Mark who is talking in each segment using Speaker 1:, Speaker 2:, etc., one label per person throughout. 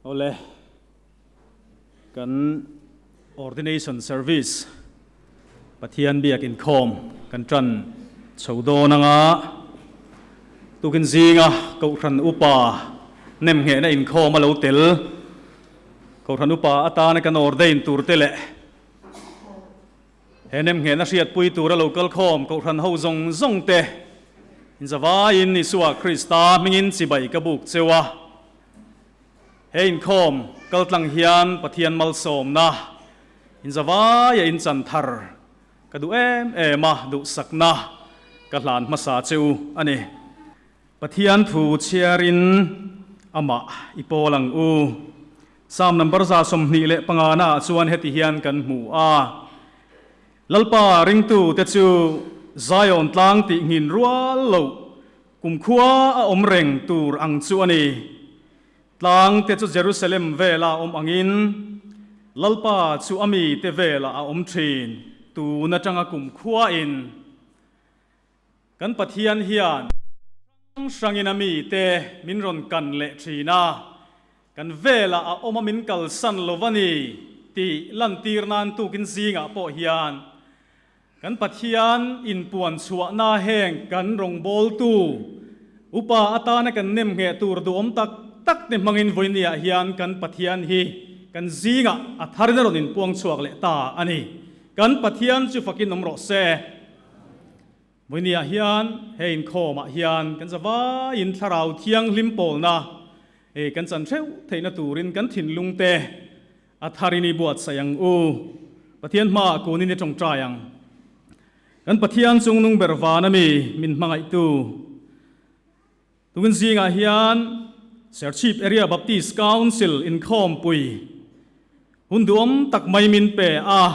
Speaker 1: Awle, kan Ordination Service Pathian biak inkhawm kan tan chho dawn anga tukin zinga Kohhran Upa nemnghehna inkhawm a lo tel Kohhran Upa atana kan ordain turte leh He nemnghehna hriatpui tura lo kal khawm Kohhran ho zawng zawng te inzavaiin Isua Krista hmingin chibai ka buk cheu a. He inkhawm kaltlang hian Pathian malsawmna inzavaia inchan thar ka duh em em a, duhsakna ka hlan hmasa cheu a ni. Pathian thu chhiarin amah i pawl ang u. Psalm number 25 naah chuan heti hian kan hmu a, Lalpa ringtute chu Zion tlang tih nghin rual loh kumkhua a awm reng tur ang chu a ni. Tlang te chu Jerusalem vela awm angin Lalpa chu a mite velah a awm thin tun atanga kumkhuain. Kan Pathian hian hrang hrangin a mite min rawn kan leh thin a, kan velah a awm a min kalsan lo a ni tih lantir nan tukin zingah pawh hian kan Pathian inpuan chhuahna heng kan rawngbawltu upa atana kan nemngheh tur duhawm tak tak te hmangin vawinia hian kan Pathian hi kan zingah a tharin a rawn inpuang chhuak leh ta a ni. Kan Pathian chu fakin awm rawh se. Vawinia hian he inkhawmah hian kan zavaiin Thlarau Thianghlim pawlna hei kan chan hreuh theihna turin kan thinlungte a tharin i buatsaih ang u. Pathian hmaah kunin i tawngtai ang. Kan Pathian chungnung ber van ami min hmangaihtu. Tun zingah hian Serchhip Area Baptist Council inkhawmpui hun duhawm tak mai min pe a,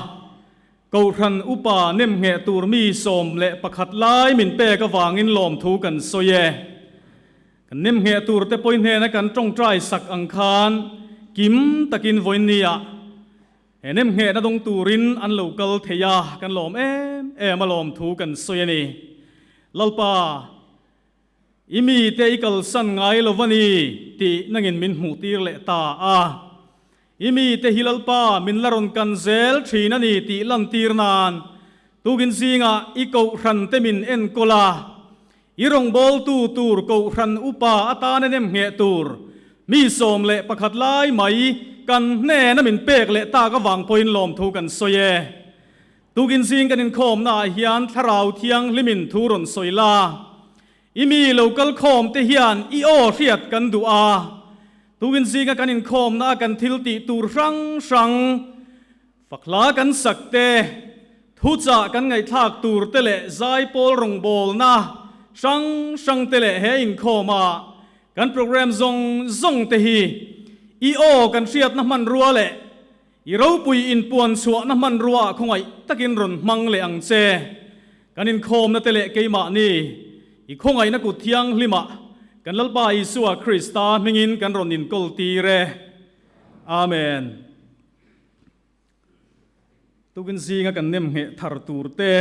Speaker 1: Kohhran upa nemngheh tur mi 11 lai min pek avangin lawmthu kan sawi e. Kan nemngheh tur te pawhin hnena kan tawngtai sak ang khan kim takin vawinia he nemnghehna dawng turin an lo kal thei a, kan lawm em em a lawmthu kan sawi a ni. Lalpa. I mite i kalsan ngai lo va ni tih nangin min hmuhtir leh ta a. I mite hi Lalpa min la rawn kan zel thin a ni tih lantir nan tukin zingah i kohhran te min enkawl a. I rawngbawltu tur kohhran upa atana nemngheh tur mi 11 lai mai kan hnena min pek leh tak avang pawhin lawmthu kan sawi e. Tukin zing kan inkhawmnaah hian Thlarau Thianghlimin thu rawn sawi la. I mi lo kal khawm te hian i aw hriat kan duh a. Tukin zinga kan inkhawmna a kan thil tih tur hrang hrang, fakhla kan sak te, thuchah kan ngaihthlak tur te leh zaipawl rawngbawlna hrang hrang te leh he inkhawma kan program zawng zawng te hi i aw kan hriatna hmanrua leh I ropui inpuan chhuahna hmanrua ah khawngaih takin rawn hmang leh ang che. Kan inkhawmna te leh keimahni i khawngaihna kut thianghlimah kan Lalpa Isua Krista hmingin kan rawn inkawl tir e. Amen. Tukin zinga kan nemngheh thar tur te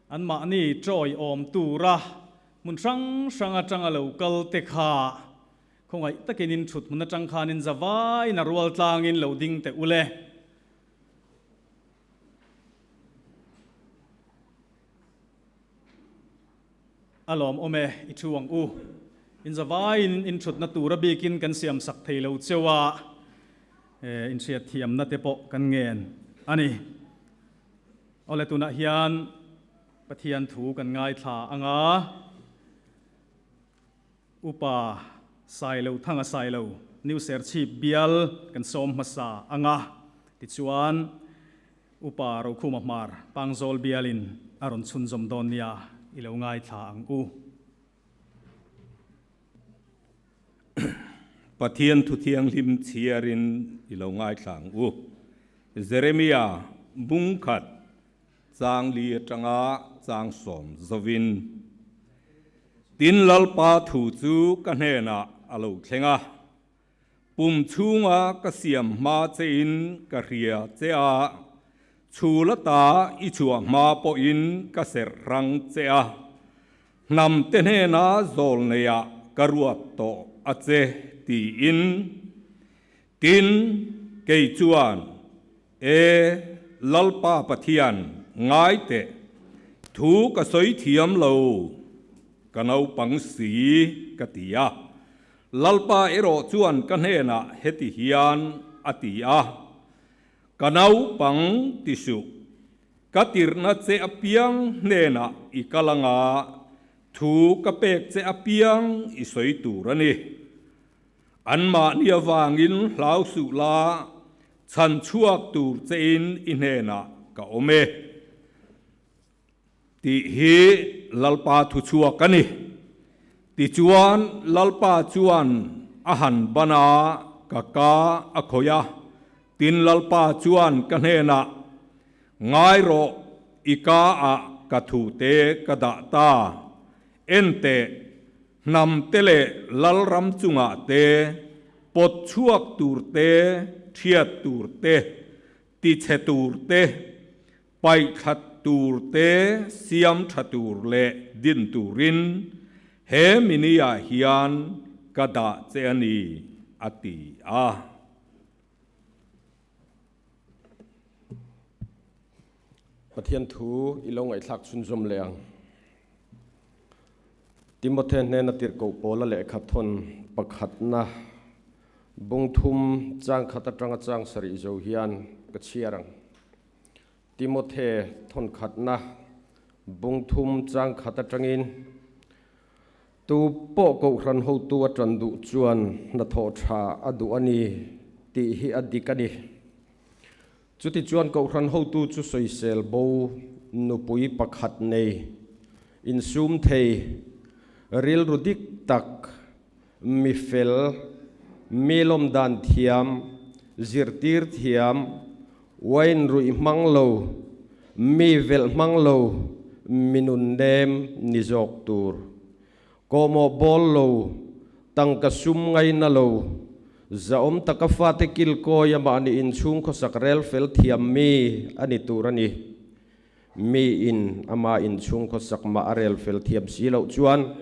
Speaker 1: anmahni chawi awm tura hmun hrang hrang atanga lo kal te kha Khawngaih takin in thut hmun atang khan in zavaiin a rual tlangin lo ding teh u le. A lawm awm e, i thu ang u. In zavaiin in thutna tura bikin kan siam sak thei lo cheu a, in hriat thiamna te pawh kan ngen a ni. Awle tunah hian Pathian thu kan ngaithla ang a. Upa Sailo Thanga Sailo, New Serchhip bial kan sawm hmasa ang a, tichuan Upa Rokhuma Hmar Pangzawl bialin a rawn chhunzawm dawn nia i lo ngaithla ang u.
Speaker 2: Pathian thu thianghlim chhiarin i lo ngaithla ang u. Jeremia bung khat Chang li atanga chang sawm zovin, Tin Lalpa thu chu ka hnenah a lo thleng a, Pum chhunga ka siam hma chein ka hria che a, chhul ata i chhuah hma pawhin ka serh hrang che a, hnam te hnena zawl neiah ka ruat tawh a che, tiin. Tin, kei chuan, E Lalpa Pathian, ngai teh, thu ka sawi thiam lo, ka naupang si, ka ti a. Lalpa erawh chuan ka hnenah heti hian a ti a, Ka naupang ti suh, ka tirhna che apiang hnenah i kal anga thu ka pek che apiang i sawi tur a ni. Anmahni avangin hlau suh la, chhan chhuak tur chein i hnenah ka awm e. Tih hi Lalpa thu chhuak a ni. Tichuan, Lalpa chuan a han ban a, ka ka a khawih a. Tin, Lalpa chuan ka hnenah, Ngai rawh, i ka ah ka thute ka dah ta. En teh, hnam te leh lalram chungah te, pawt chhuak tur te, thiat tur te, tichhe tur te, Paih thla tur te, siam tha tur leh din turin he mini-ah hian ka dah che a ni, a ti a.
Speaker 3: Pathian thu i lo ngaihthlak chhunzawm leh ang. Timothy hnena tirhkoh pawla lehkha thawn pakhatna bung thum chang khat atanga chang sarih zo hian ka chhiar ang. Timothy thawn khatna bung thum chang khat atangin tu pawh kohhran hotu a tan duh chuan hnathawh tha a duh a ni tih hi a dik a ni. Chutichuan kohhran hotu chu sawisel bo nupui pakhat nei, insum thei, rilru dik tak, mi fel, mi lawm dan thiam, zirtir thiam, wine ruih hmang lo, mi velh hmang lo, mi nun nem ni zawk tur. Kawhmawh bawl lo, tangka sum ngaina lo, zahawm taka fate kilkawi amah nih inchhung khawsak rel fel thiam mi a ni tur a ni. Mi in ama inchhung khawsak mah a rel fel thiam si loh chuan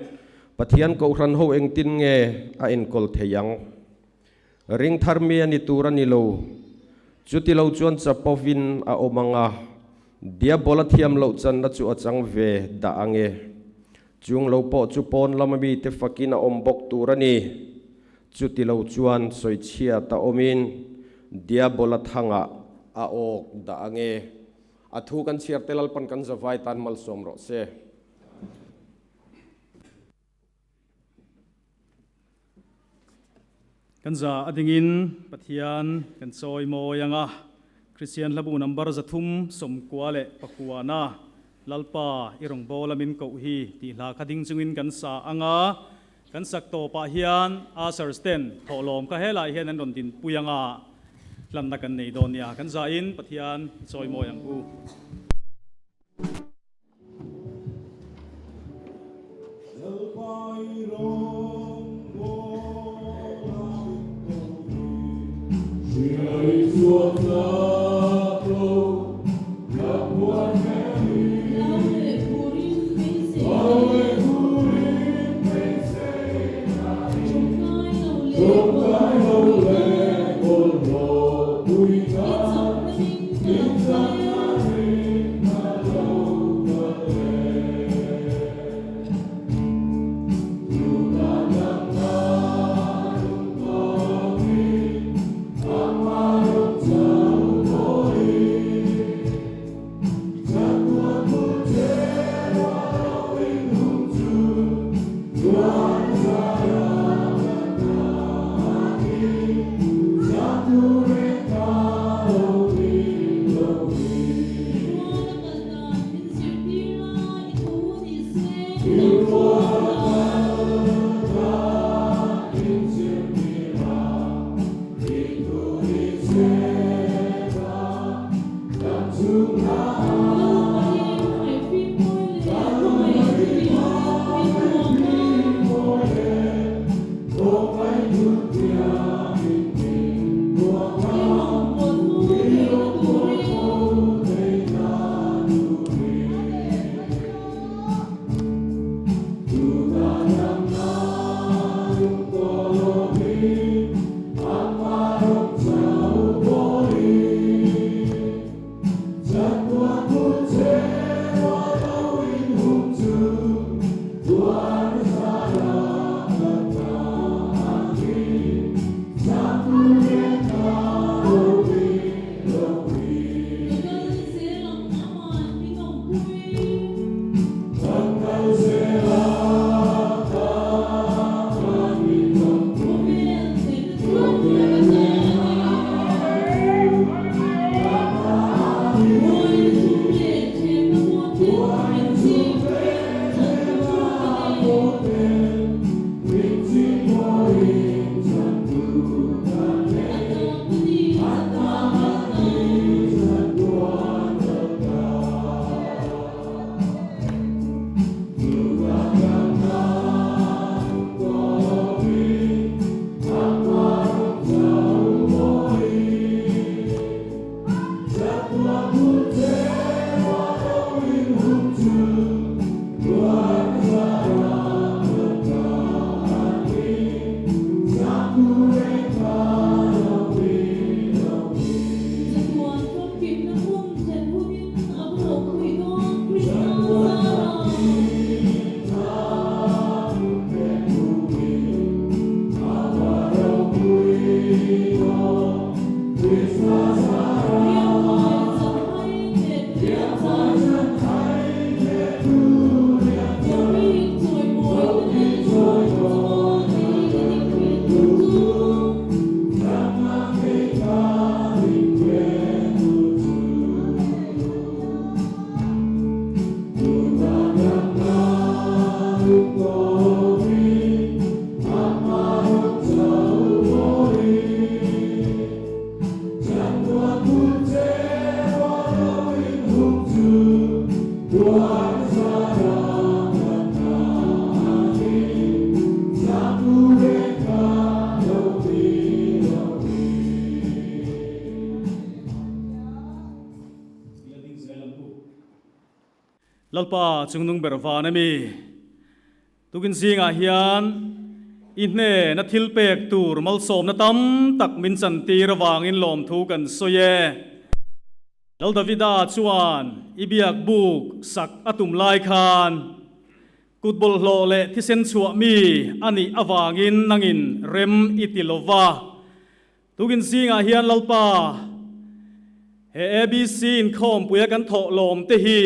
Speaker 3: Pathian Kohhran ho engtin nge a enkawl thei ang? Ring thar mi a ni tur a ni lo. Chuti lo chuan chapovin a awm ang a, Diabola thiam loh channa chu a chang ve dah ang e. Chung lo pawh chu pawn lama mite fakin a awm bawk tur a ni. Chuti lo chuan sawichhiat a awmin Diabola thangah a awk dah ang e. A thu kan chhiar te Lalpan kan zavai tan malsawm rawh se.
Speaker 1: Kan za a dingin Pathian kan chawi mawi ang a, Kristian hlabu number 399 na Lalpa i rawngbawla min koh hi tih hla kha ding chungin kan sa ang a, kan sak tawpah hian ushers ten thawhlawm kha helai hian an rawn dinpui ang a, hlanna kan nei dawn nia. Kan zain Pathian i chawi mawi ang u. Lalpa chungnung ber van a mi. Tukin zingah hian i hnena thil pek tur malsawmna tam tak min chantir avangin lawmthu kan sawi e. Lal Davida chuan i biak buk sak a tum lai khan kut bawlhhlawh leh thisen chhuah mi a nih avangin nangin rem i ti lo va. Tukin zingah hian Lalpa, he ABC inkhawmpuia kan thawh lawm te hi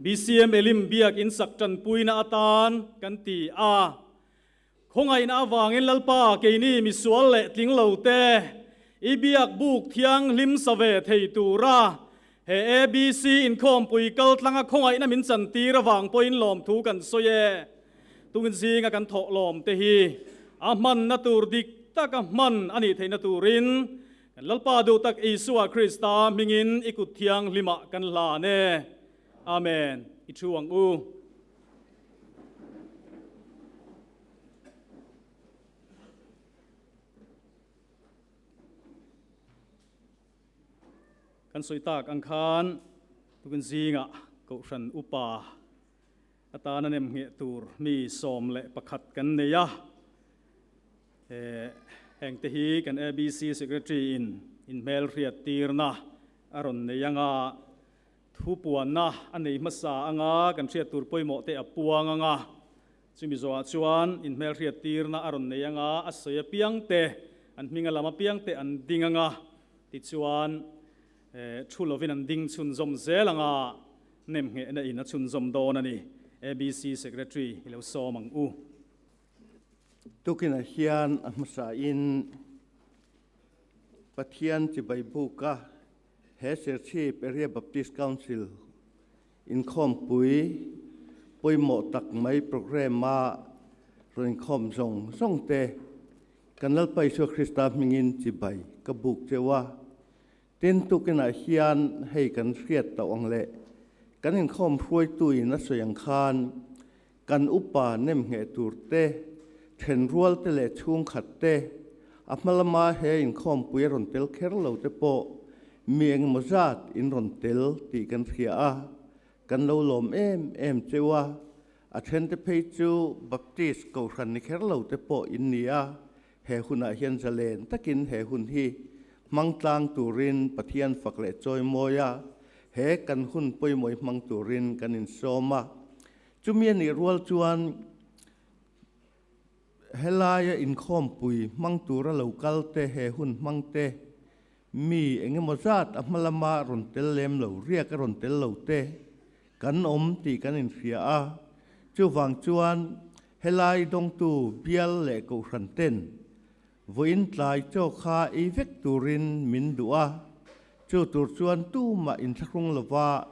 Speaker 1: BCM Elim biak in sak tanpuina atan kan ti a. Khawngaihna avangin Lalpa keini misual leh tling lo te i biak buk thianghlim sa ve thei tura he ABC inkhawmpui kal tlanga khawngaihna min chantir avang pawhin lawmthu kan sawi e. Tukin zinga kan thawh lawm te hi a hmanna tur dik taka hman a nih theihna turin kan Lalpa duh tak Isua Krista hmingin i kut thianghlimah kan hlan e. Amen. I thu ang u. Kan sawi tak ang khan tukin zingah Kohhran Upa Atana nem ngheh tur mi 11 kan nei a, hengte hi kan ABC Secretary in inhmelhriat tirna a rawn nei anga, thu puanna a nei hmasa anga kan hriat tur pawimawh te a puang anga, chumi zawhah chuan inhmelhriat tirna a rawn nei anga a sawi apiang te, an hminga lam apiang te an ding anga, tichuan thu lovin an ding chhunzawm zel anga. Nemnghehna in a chhunzawm dawn a ni. ABC Secretary i lo sawm ang u.
Speaker 4: Tukinah hian a hmasain Pathian chibai buka he Serchhip Area Baptist Council inkhawmpui pawimawh tak mai programme-a rawn inkhawm zawng zawng te kan Lalpa Isua Krista hmingin chibai ka buk cheu a. Tin, tukinah hian hei kan hriat tawh ang le, kan inkhawm hruaituin a sawi ang khan kan upa nemngheh tur te, thenrual te leh chhungkhat te, a hma lama he inkhawmpui a rawn tel kher lo te pawh mi engemaw zat in rawn tel tih kan hria a, kan lo lawm em em cheu a, a then te phei chu Baptist Kohhran ni kher lo te pawh in ni a, He hunah hian zalen takin he hun hi hmang tlang turin Pathian fak leh chawimawi a, he kan hun pawimawih hmang turin kan insawm a. Chumi a nih rual chuan helaia inkhawmpui hmang tura lo kal te, he hun hmang te, mi engemaw zat a hma lama rawn tel lem lo, riak a rawn tel lo te kan awm tih kan inhria a. Chuvang chuan Helai dawngtu bial leh kohhran ten vawiin tlai chaw kha ei vek turin min duh a, chu tur chuan tumah inthlahrung lova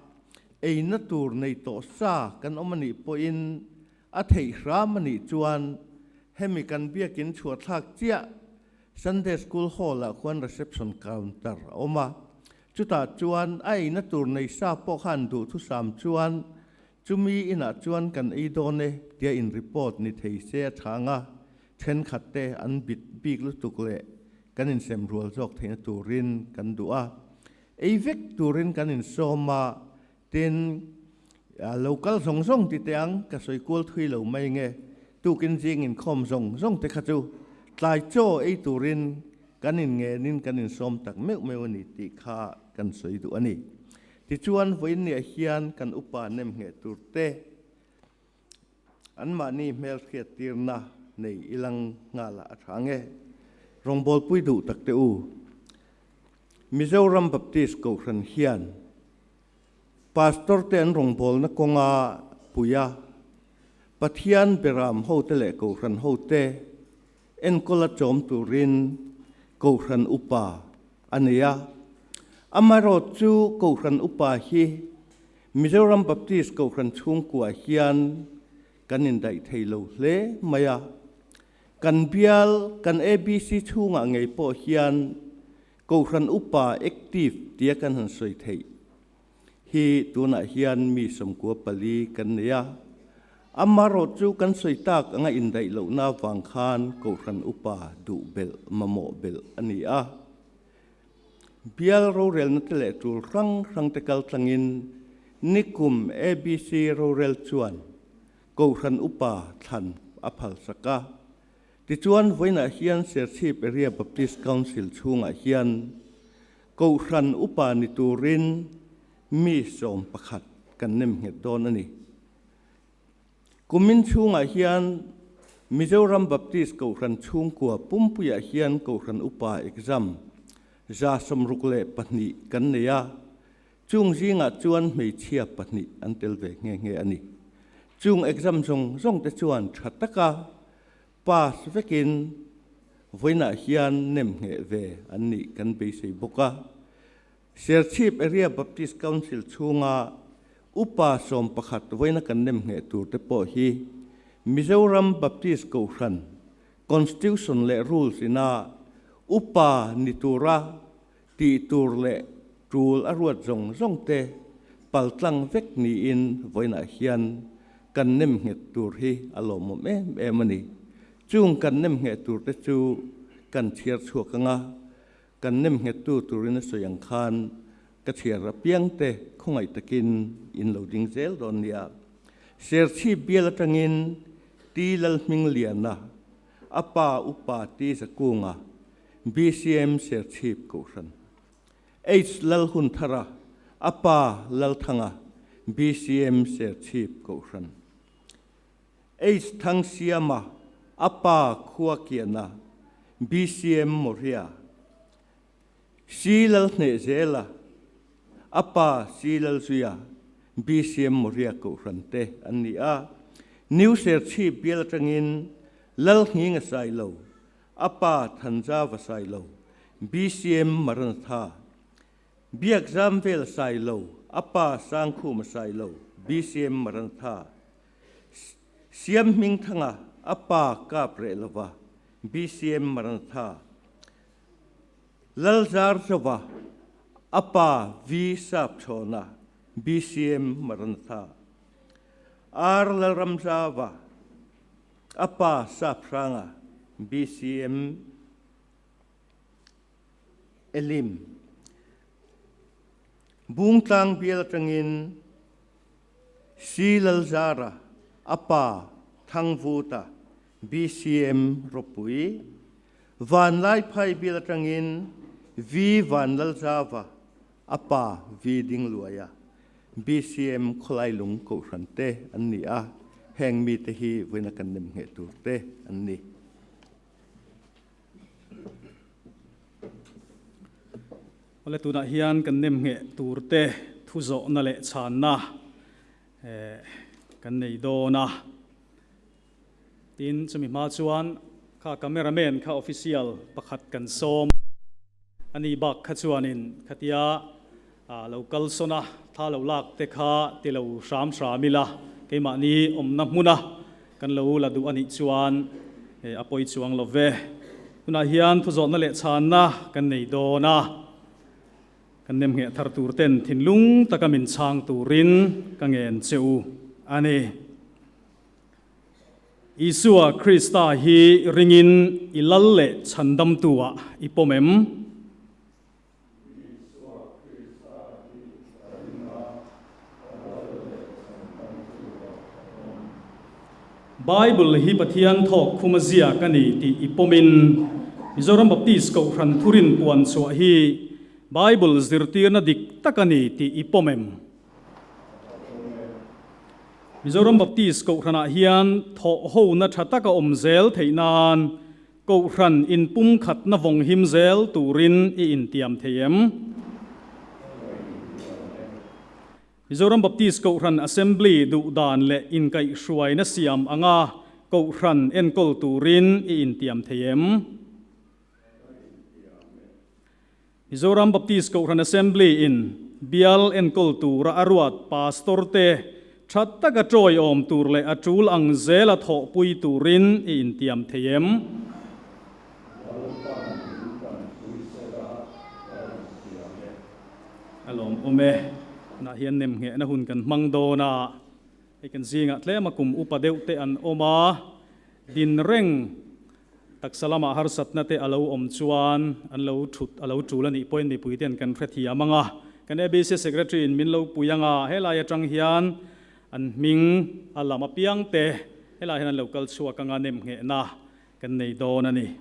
Speaker 4: eina tur nei tawh sa kan awm anih pawhin a theih hram anih chuan hemi kan biakin chhuahthlak chiah Sunday School Hall-ah khuan reception counter a awm a, chutah chuan a eina tur nei sa pawh khan duhthusam chuan Chumi inah chuan kan ei dawn e tia in report ni thei se a chhang a, thenkhat te an bit bik lutuk leh kan insem rual zawk theihna turin kan duh a, ei vek turin kan insawm a, tin lo kal zawng zawng ti teh ang, ka sawi kual thui lo mai nge, tukin zing inkhawm zawng zawng te kha chu tlai chaw ei turin kan inngenin kan insawm tak meuh meuh a ni tih kha kan sawi duh a ni. Tichuan, vawiinniah hian kan upa nemngheh turte anmahni hmelhriattirna nei ilang nghalah a tha nge? Rawngbawlpui duh takte u, Mizoram Baptist Kohhran hian Pastor te an rawngbawlna kawnga puia Pathian beram hote leh Kohhran hote enkawla chawm turin Kohhran Upa a nei a. Amaherawh chu Kohhran Upa hi Mizoram Baptist Kohhran chhungkuah hian kan indaih thei lo hle mai a. Kan bial, kan ABC chhungah ngei pawh hian Kohhran Upa active tia kan han sawi theih hi tunah hian mi 94 kan nei a. Amaherawh chu kan sawi tak anga indaih lohna avang khan Kohhran Upa duh belh, mamawh belh a ni a. Bial rorelna te leh tul hrang hrang te kal tlangin Nikum ABC rorel chuan Kohhran Upa thlan a phalsak a. Tichuan, vawiinah hian Serchhip Area Baptist Council chhungah hian Kohhran Upa ni turin mi 11 kan nem nghet dawn a ni. Kumin chhungah hian Mizoram Baptist Kohhran chhungkua pumpuiah hian Kohhran Upa exam 62 kan nei a, Chung zingah chuan hmeichhia pahnih an tel ve nghe nghe a ni. Chung exam zawng zawng te chuan tha taka pass vekin vawiinah hian nem ngheh ve an nih kan beisei bawk a. Serchhip Area Baptist Council chhunga upa 11 vawiina kan nem ngheh tur te pawh hi Mizoram Baptist Kohhran Constitution leh Rules ina upa ni tura Tih tur leh tul a ruat zawng zawng te paltlang vek niin vawiinah hian kan nem nghet tur hi a lawmawm em em a ni. Chung kan nem ngheh tur te chu kan chhiar chhuak anga, kan nem nghettu turin a sawi ang khan ka chhiar apiang te khawngaih takin in lo ding zel dawn nia. Serchhip bial atangin Ti Lalhmingliana, a pa upa Ti Zakunga, BCM Serchhip Kohhran. H Lalhunthara, a pa Lalthanga, BCM Serchhip Kohhran. H Thangsiama, a pa Khuakiana, BCM Moria. C Lalhnehzela, a pa C Lalzuia, BCM Moria Kohhran te an ni a. New Serchhip bial atangin Lalnghinga Sailo, A pa Thanzava Sailo, BCM Maranatha, Biakzamvel Sailo, a pa Sangkhuma Sailo, BCM Maranatha, Siamhmingthanga, a pa Kaprehlova, BCM Maranatha, Lalzarzova, a pa V Sapchhawna, BCM Maranatha, R Lalramzava, A pa Saphranga, BCM Elim, Bungtlang bial atangin C Lalzara, a pa Thangvuta, BCM Ropui, Vanlaiphai bial atangin V Vanlalzava, a pa V Dingluaia, BCM Khawlailung Kohhran te an ni a, heng mite hi vawiina kan nem ngheh tur te an ni.
Speaker 1: Awle tunah hian kan nem ngheh tur te thu zawhna leh chhanna kan nei dawn a. Tin, chumi hma chuan kha cameraman kha official pakhat kan sawm a ni bak kha chuanin khatia lo kal sawn a, thla lo lak te kha ti lo hram hram ila, keimahni awmna hmuna kan lo la duh a nih chuan a pawi chuang lo ve. Tunah hian thuzawhna leh chhanna kan nei dawn a, kan nemngheh thar tur ten thinlung taka min chhang turin ka ngen che u a ni. Isua Krista hi ringin i lal leh chhandamtu-ah i pawm em? Bible hi Pathian thawk khuma ziak a ni tih i pawmin, Mizoram Baptist Kohhran thurin puan chhuah hi Bible zirtirna dik tak a ni tih i pawm em? Mizoram Baptist Kohhranah hian thawhhona tha taka awm zel theih nan Kohhran inpumkhatna vawng him zel turin i intiam thei em? Mizoram Baptist Kohhran Assembly duh dan leh inkaihhruaina siam anga Kohhran enkawl turin i intiam thei em? Mizoram Baptist Kohhran Assembly in bial enkawl tura a ruat Pastor te tha taka tawiawm tur leh a tul ang zela thawhpui turin i intiam thei em? A lawmawm e. Tunah hian nemnghehna hun kan hmang dawn a, hei kan zingah tlema kum upa deuh te an awm a, din reng Taksa lamah harsatna te a lo awm chuan an lo thut a lo tul a nih pawhin mipui ten kan hrethiam ang a. Kan ABC Secretary in min lo pui anga helai atang hian an hming a lam apiang te helai hian an lo kal chhuak anga nem nghehna kan nei dawn a ni.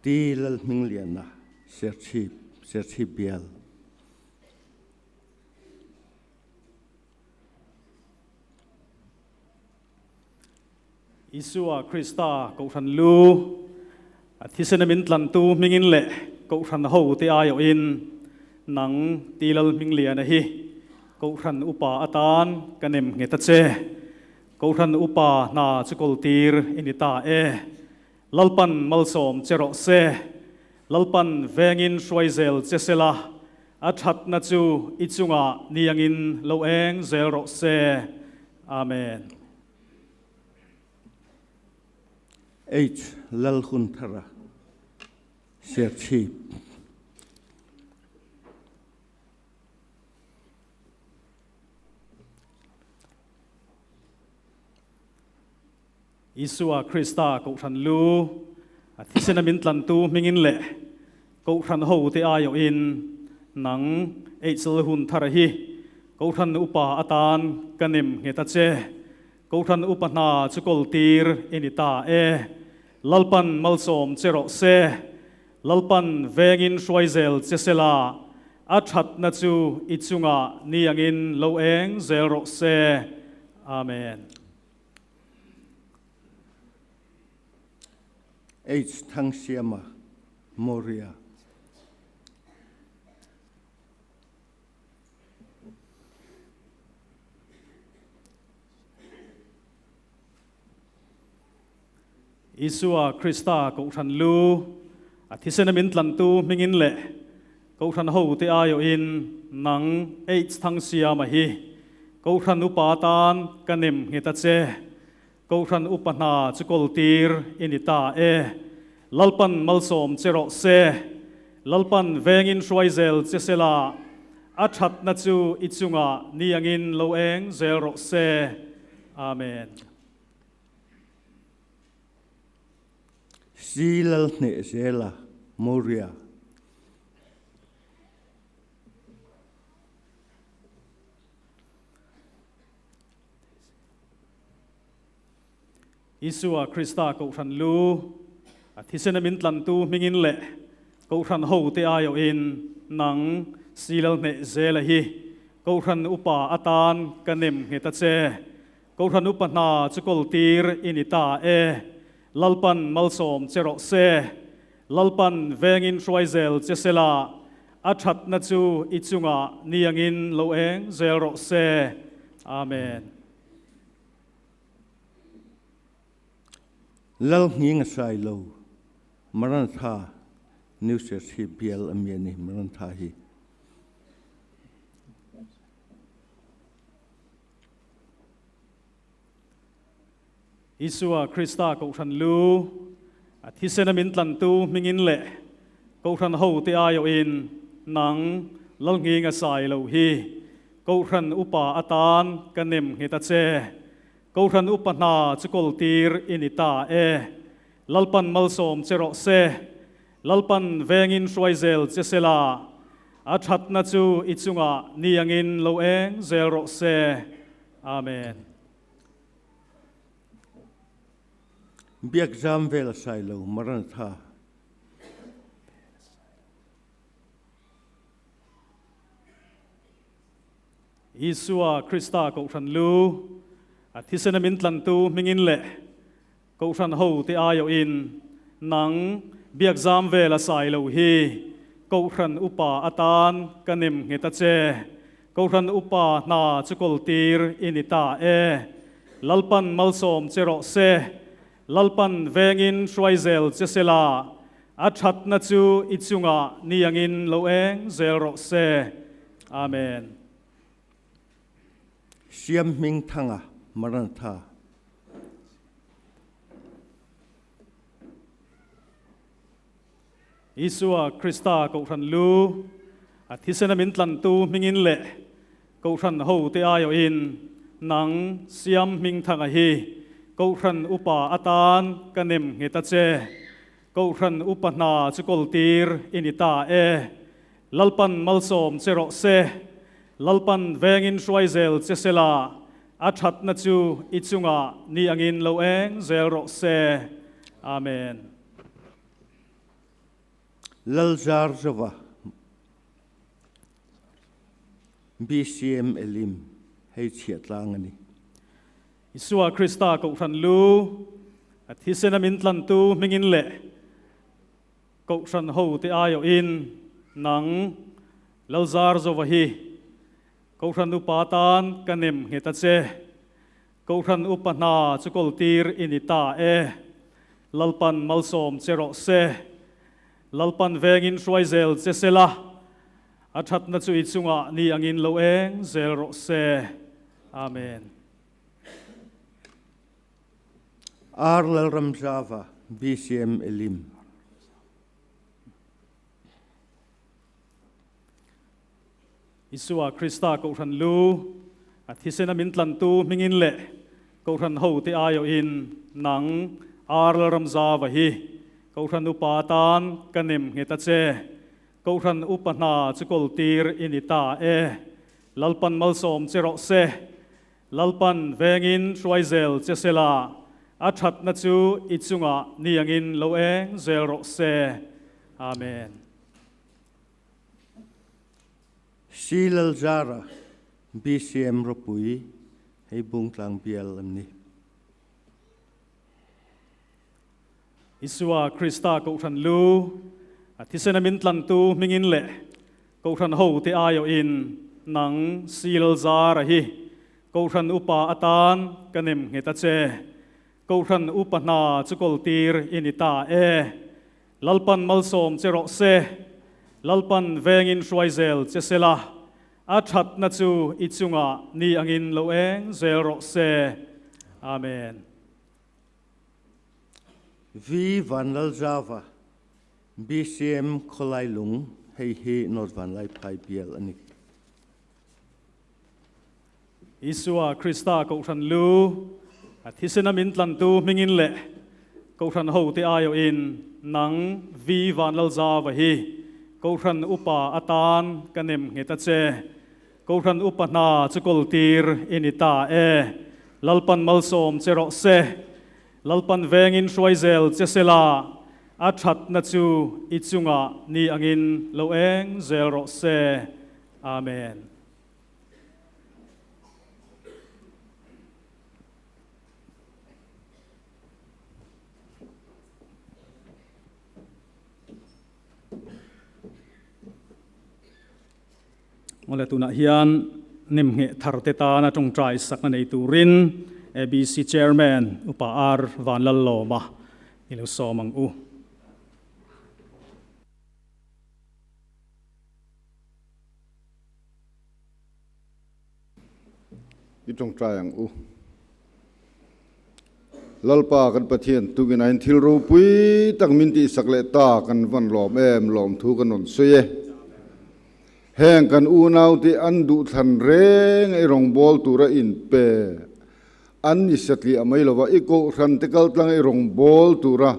Speaker 4: Ti Lalhmingliana, Serchhip, Serchhip Bial.
Speaker 1: Isua Krista Kohhran lu a thisena min tlantu hmingin leh Kohhran ho te aiawhin nang Ti Lalhmingliana hi Kohhran upa atan ka nem nghet a che. Kohhran upa hna chu kawltir i ni ta e. Lalpan malsawm che rawh se. Lalpan vengin hruai zel che sela, a thatna chu i chungah niangin lo eng zel rawh se. Amen.
Speaker 4: H. Lalhunthara, Serchhip.
Speaker 1: Isua Krista Kohhran lu a thisena min tlantu hmingin leh Kohhran hote aiawhin nang Eitzel hun thar hi Kohhran upa atan ka nem nghet a che. Kohhran upa hna chu kawltir i ni ta e. Lalpan malsawm che rawh se. Lalpan vengin hruai zel che sela, a thatna chu i chungah ni angin lo eng zel rawh se. Amen.
Speaker 4: H. Thangsiama, Moria.
Speaker 1: Isua Krista Kohhran lu a thisena min tlantu hmingin leh Kohhran hote aiawhin nang H. Thangsiama hi Kohhran upa atan ka nem nghet a che. Kohhran upa hna chu kawltir i ni ta e. Lalpan malsawm che rawh se. Lalpan vengin hruai zel che sela, a thatna chu i chungah ni angin lo eng zel rawh se. Amen.
Speaker 4: Si Lalhneh Zela, Moria.
Speaker 1: Isua Krista Kohhran lu a thisena min tlantu hmingin leh Kohhran hote aiawhin nang Silal hneh zela hi Kohhran upa atan ka nem nghet a che. Kohhran upa hna chu kawltir i ni ta e. Lalpan malsawm che rawh se. Lalpan vengin hruai zel che sela, a thatna chu i chungah ni angin lo eng zel rawh se. Amen.
Speaker 4: Lal nghing a sai lo, Maranatha New Church hi bial a mi a ni, Maranatha hi.
Speaker 1: Isua Krista Kohhran lu a thisena min tlantu hmingin leh Kohhran hote aiawhin nang Lalnghing a sai lo hi Kohhran upa atan ka nem nghet a che. Kohhran upa hna chu kawltir i ni ta e. Lalpan malsawm che rawh se. Lalpan vengin hruai zel che sela, a thatna chu i chungah ni angin lo eng zel rawh se. Amen.
Speaker 4: Biak zam vel a sai lo, Maranatha.
Speaker 1: Isua Krista Kohhran lu a thisena min tlantu hmingin leh Kohhran hote aiawhin nang biak zam vel a sai lo hi Kohhran upa atan ka nem nghet a che. Kohhran upa hna chu kawltir i ni ta e. Lalpan malsawm che rawh se. Lalpan vengin hruai zel che sela, a thatna chu i chungah ni angin lo eng zel rawh se. Amen.
Speaker 4: Siam hming thanga Maranatha.
Speaker 1: Isua Krista Kohhran lu. A thisena min tlantu hmingin leh Kohhran hote aiawhin nang Siam Hmingthanga hi Kohhran Upa atan ka nem nghet a che. Kohhran Upa hna chu kawltir i ni ta e. Lalpan malsawm che rawh se. Lalpan vengin hruai zel che sela, a thatna chu i chungah ni angin lo eng zel rawh se. Amen.
Speaker 4: Lalzarzova BCM Elim hei chhiah tlang a ni.
Speaker 1: Isua Krista Kohhran lu, a thisena min tlantu hmingin leh Kohhran hote aiawhin nang Lalzarzova hi Kohhran upa tan ka nem nghet a che. Kohhran upa hna chu kawltir i ni ta e. Lalpan malsawm che rawh se. Lalpan vengin hruai zel che se la, a thatna chu i chungah ni angin lo eng zel rawh se. Amen.
Speaker 4: Ar Lalramzava, BCM Elim.
Speaker 1: Isua Krista Kohhran lu, a thisena min tlantu hmingin leh Kohhran hote aiawhin nang Ar Lalramzava hi Kohhran upa atan ka nem nghet a che. Kohhran upa hna chu kawltir i ni ta e. Lalpan malsawm che rawh se. Lalpan vengin hruai zel che sela, a thatna chu i chungah ni angin lo eng zel rawh se. Amen.
Speaker 4: Si Lalzara, BCM ropui, hei Bungtlang bial an ni.
Speaker 1: Isua Krista Kohhran lu, a thisena min tlantu hmingin leh Kohhran hote aiawhin nang Si Lalzara hi Kohhran upa atan ka nem nghet a che. Kohhran upa hna chu kawltir i ni ta e. Lalpan malsawm che rawh se. Lalpan vengin hruai zel che se la, a thatna chu i chungah ni angin lo eng zel rawh se. Amen.
Speaker 4: V Vanlalzava, BCM Khawlailung, hei hi North Vanlaiphai bial a ni.
Speaker 1: Isua Krista Kohhran lu, a thisena min tlantu hmingin leh Kohhran hote aiawhin nang V Vanlalzava hi Kohhran upa atan ka nem nghet a che. Kohhran upa hna chu kawltir i ni ta e. Lalpan malsawm che rawh se. Lalpan vengin hruai zel che sela, a thatna chu i chungah ni angin lo eng zel rawh se. Amen. Awle tunah hian nemngheh thar te tana tawngtai sakna nei turin ABC Chairman Upa R Vanlallawma i lo sawm ang u.
Speaker 5: I tawngtai ang u. Lalpa kan Pathian tukin ain thil ropui tak min tihsak leh ta kan van lawm em lawmthu kan rawn sawi e. Heng kan unaute an duhthlan reng a i rawngbâwl tura inpe an ni satliah mai lova i kohhran te kaltlang a i rawngbâwl tura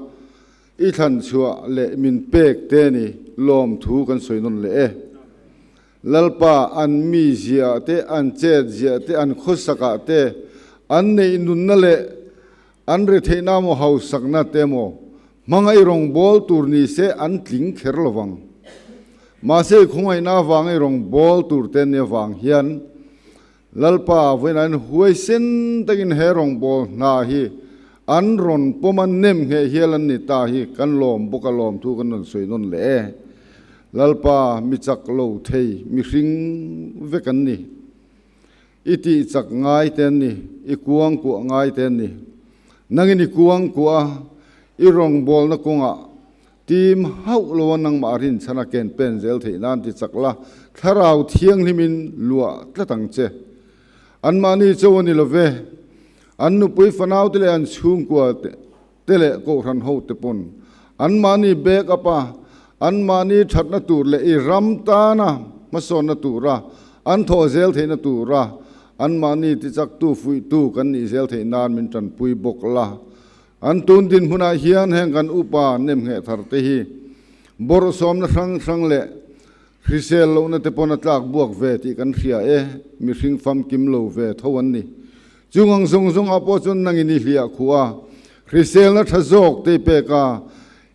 Speaker 5: I thlan chhuah leh min pek te ni lawmthu kan sawi nawn leh e. Lalpa an mi ziah te, an chet ziah te, an khawsakah te, an neih nunna leh an retheihna maw hausakna te maw hmanga i rawngbâwl tur ni se an tling kher lo vang. Mahse i khawngaihna avanga i rawngbâwl tur te ni avang hian Lalpa vawiin huaisen takin he rawngbâwl hna hi an rawn pawm a, nem ngheh hial an ni ta hi kan lawm bawk a, lawm thu kan rawn sawi nawn leh e. Lalpa mi chak lo thei mihring vek an ni. I tih chak ngai te an ni, i kuang kuah ngai te an ni. Nangin i kuang kuah a, i rawngbâwlna kawngah Tim hauh lo a nangmah rinchhan a ken pen zel theih nan ti chak la, Thlarau Thianghlimin luah tlat ang che. Anmahni cho a ni lo ve. An nupui fanau te leh an chhungkua te leh kohhran ho te pawn anmahni back up a, anmahni thatna tur leh i ram tana hmasawnna tura an thawh zel theihna tura anmahni tichaktu fuihtu kan nih zel theih nan min tanpui bawk la. An tun dinhmunah hian heng kan upa nemngheh thar te hi bawrhsawmna hrang hrang leh hrisel lohna te pawn a tlak buak ve tih kan hria e, mihring famkim lo ve tho an ni. Chung ang zawng zawngah pawh chuan nangin i hliah khuh a, hriselna tha zawk te i pek a,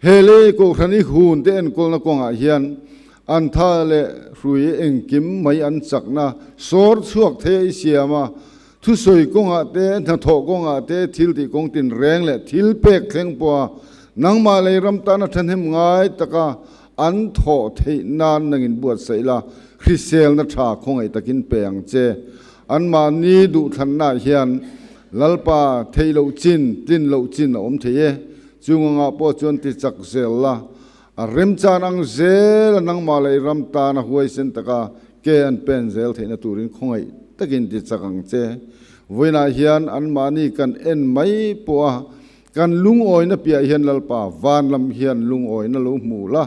Speaker 5: he lei kohhran i hun te enkawlna kawngah hian an tha leh hrui engkim mai an chakna sawr chhuak thei a i siam a, Thusawi kawngah te, hnathawh kawngah te, thil tih kawng tinreng leh thil pek thleng pawha nangmah lei ram tana thahnem ngai taka an thawh theih nan nangin buatsaih la, hriselna tha khawngaih takin pe ang che. Anmahni duhthlannaah hian Lalpa theih loh chin, tlin loh chin a awm thei e. Chung angah pawh chuan ti chak zel la, a remchan ang zela nangmah lei ram tana huaisen taka ke an pen zel theihna turin khawngaih takin ti chak ang che. Vawiinah hian anmahni kan en mai pawh a, kan lungawina piah hian Lalpa van lam hian lungawina lo hmu la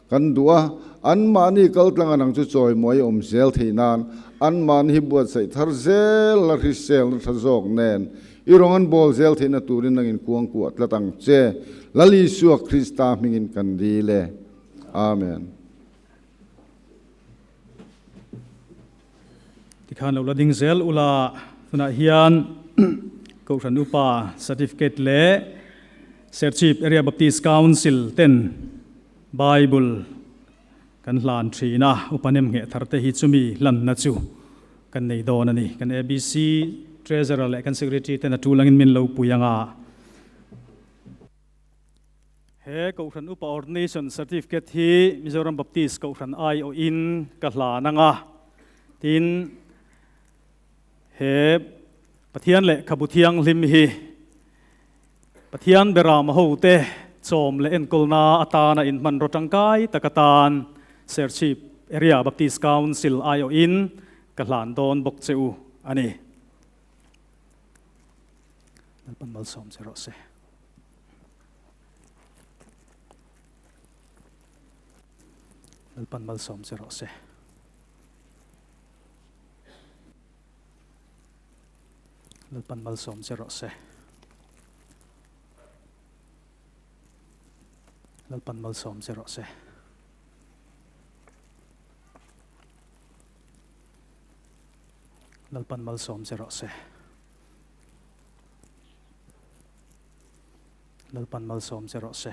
Speaker 5: kan duh a, anmahni kaltlang anang chu chawimawi awm zel theih nan anmahni hi buatsaih thar zel la hriselna tha zawk nen i rawng an bawl zel theihna turin nangin kuangkuah tlat ang che. Lal Isua Krista hmingin kan dil e. Amen.
Speaker 1: Tikhan lo la ding zel ula tunah hian Kohhran Upa Certificate leh Serchhip Area Baptist Council ten Bible kan hlan thin a, Upa nemngheh thar te hi chumi hlanna chu kan nei dawn a ni. Kan ABC Treasurer leh kan Secretary ten a tul angin min lo pui anga. He Kohhran Upa Ordination Certificate hi Mizoram Baptist Kohhran aiawhin ka hlan ang a, tin, he Pathian lehkhabu thianghlim hi Pathian beram hote chawm leh enkawlna atana inhmanraw tangkai tak atan Serchhip Area Baptist Council aiawhin ka hlan dawn bawk che u a ni. Lalpan malsawm che rawh se. Lalpan malsawm che rawh se. Lalpan malsawm che rawh se. Lalpan malsawm che rawh se. Lalpan malsawm che rawh se. Lalpan malsawm che rawh se.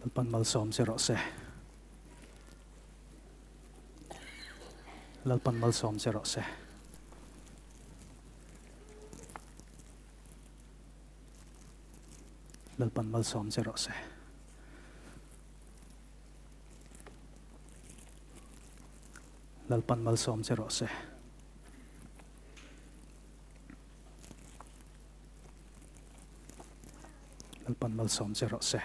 Speaker 1: Lalpan malsawm che rawh se. Lalpan malsawm che rawh se. Lalpan malsawm che rawh se. Lalpan malsawm che rawh se. Lalpan malsawm che rawh se.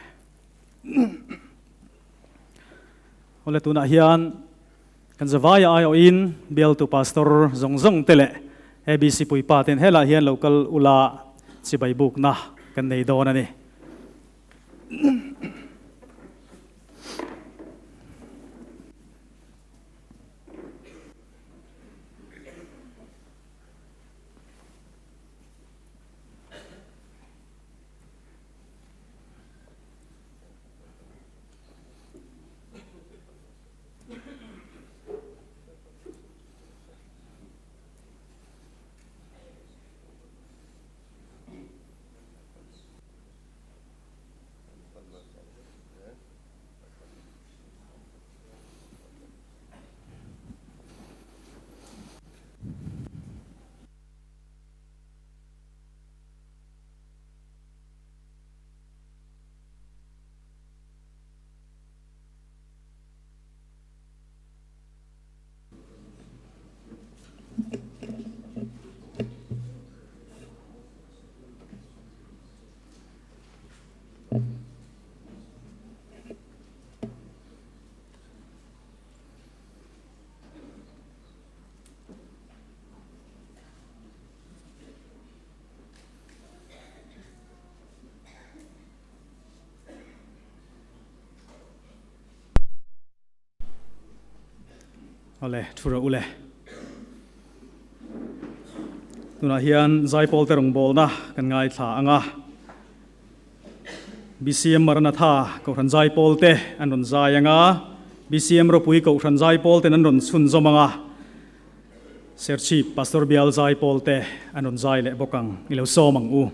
Speaker 1: Awle tunah hian kan zavai aiawhin bialtu pastor zawng zawng te leh ABC puipa ten helai hian local ula chibai bukna kan nei dawn a ni. Awle, thu rawh u le. Tunah hian Zaipawl te rawngbawlna kan ngaithla ang a. BCM Maranatha Kohhran Zaipawl te an rawn zai ang a, BCM Ropui Kohhran Zaipawl ten an rawn chhunzawm ang a, Serchhip Pastor Bial Zaipawl te an rawn zai leh bawk ang. I lo sawm ang u.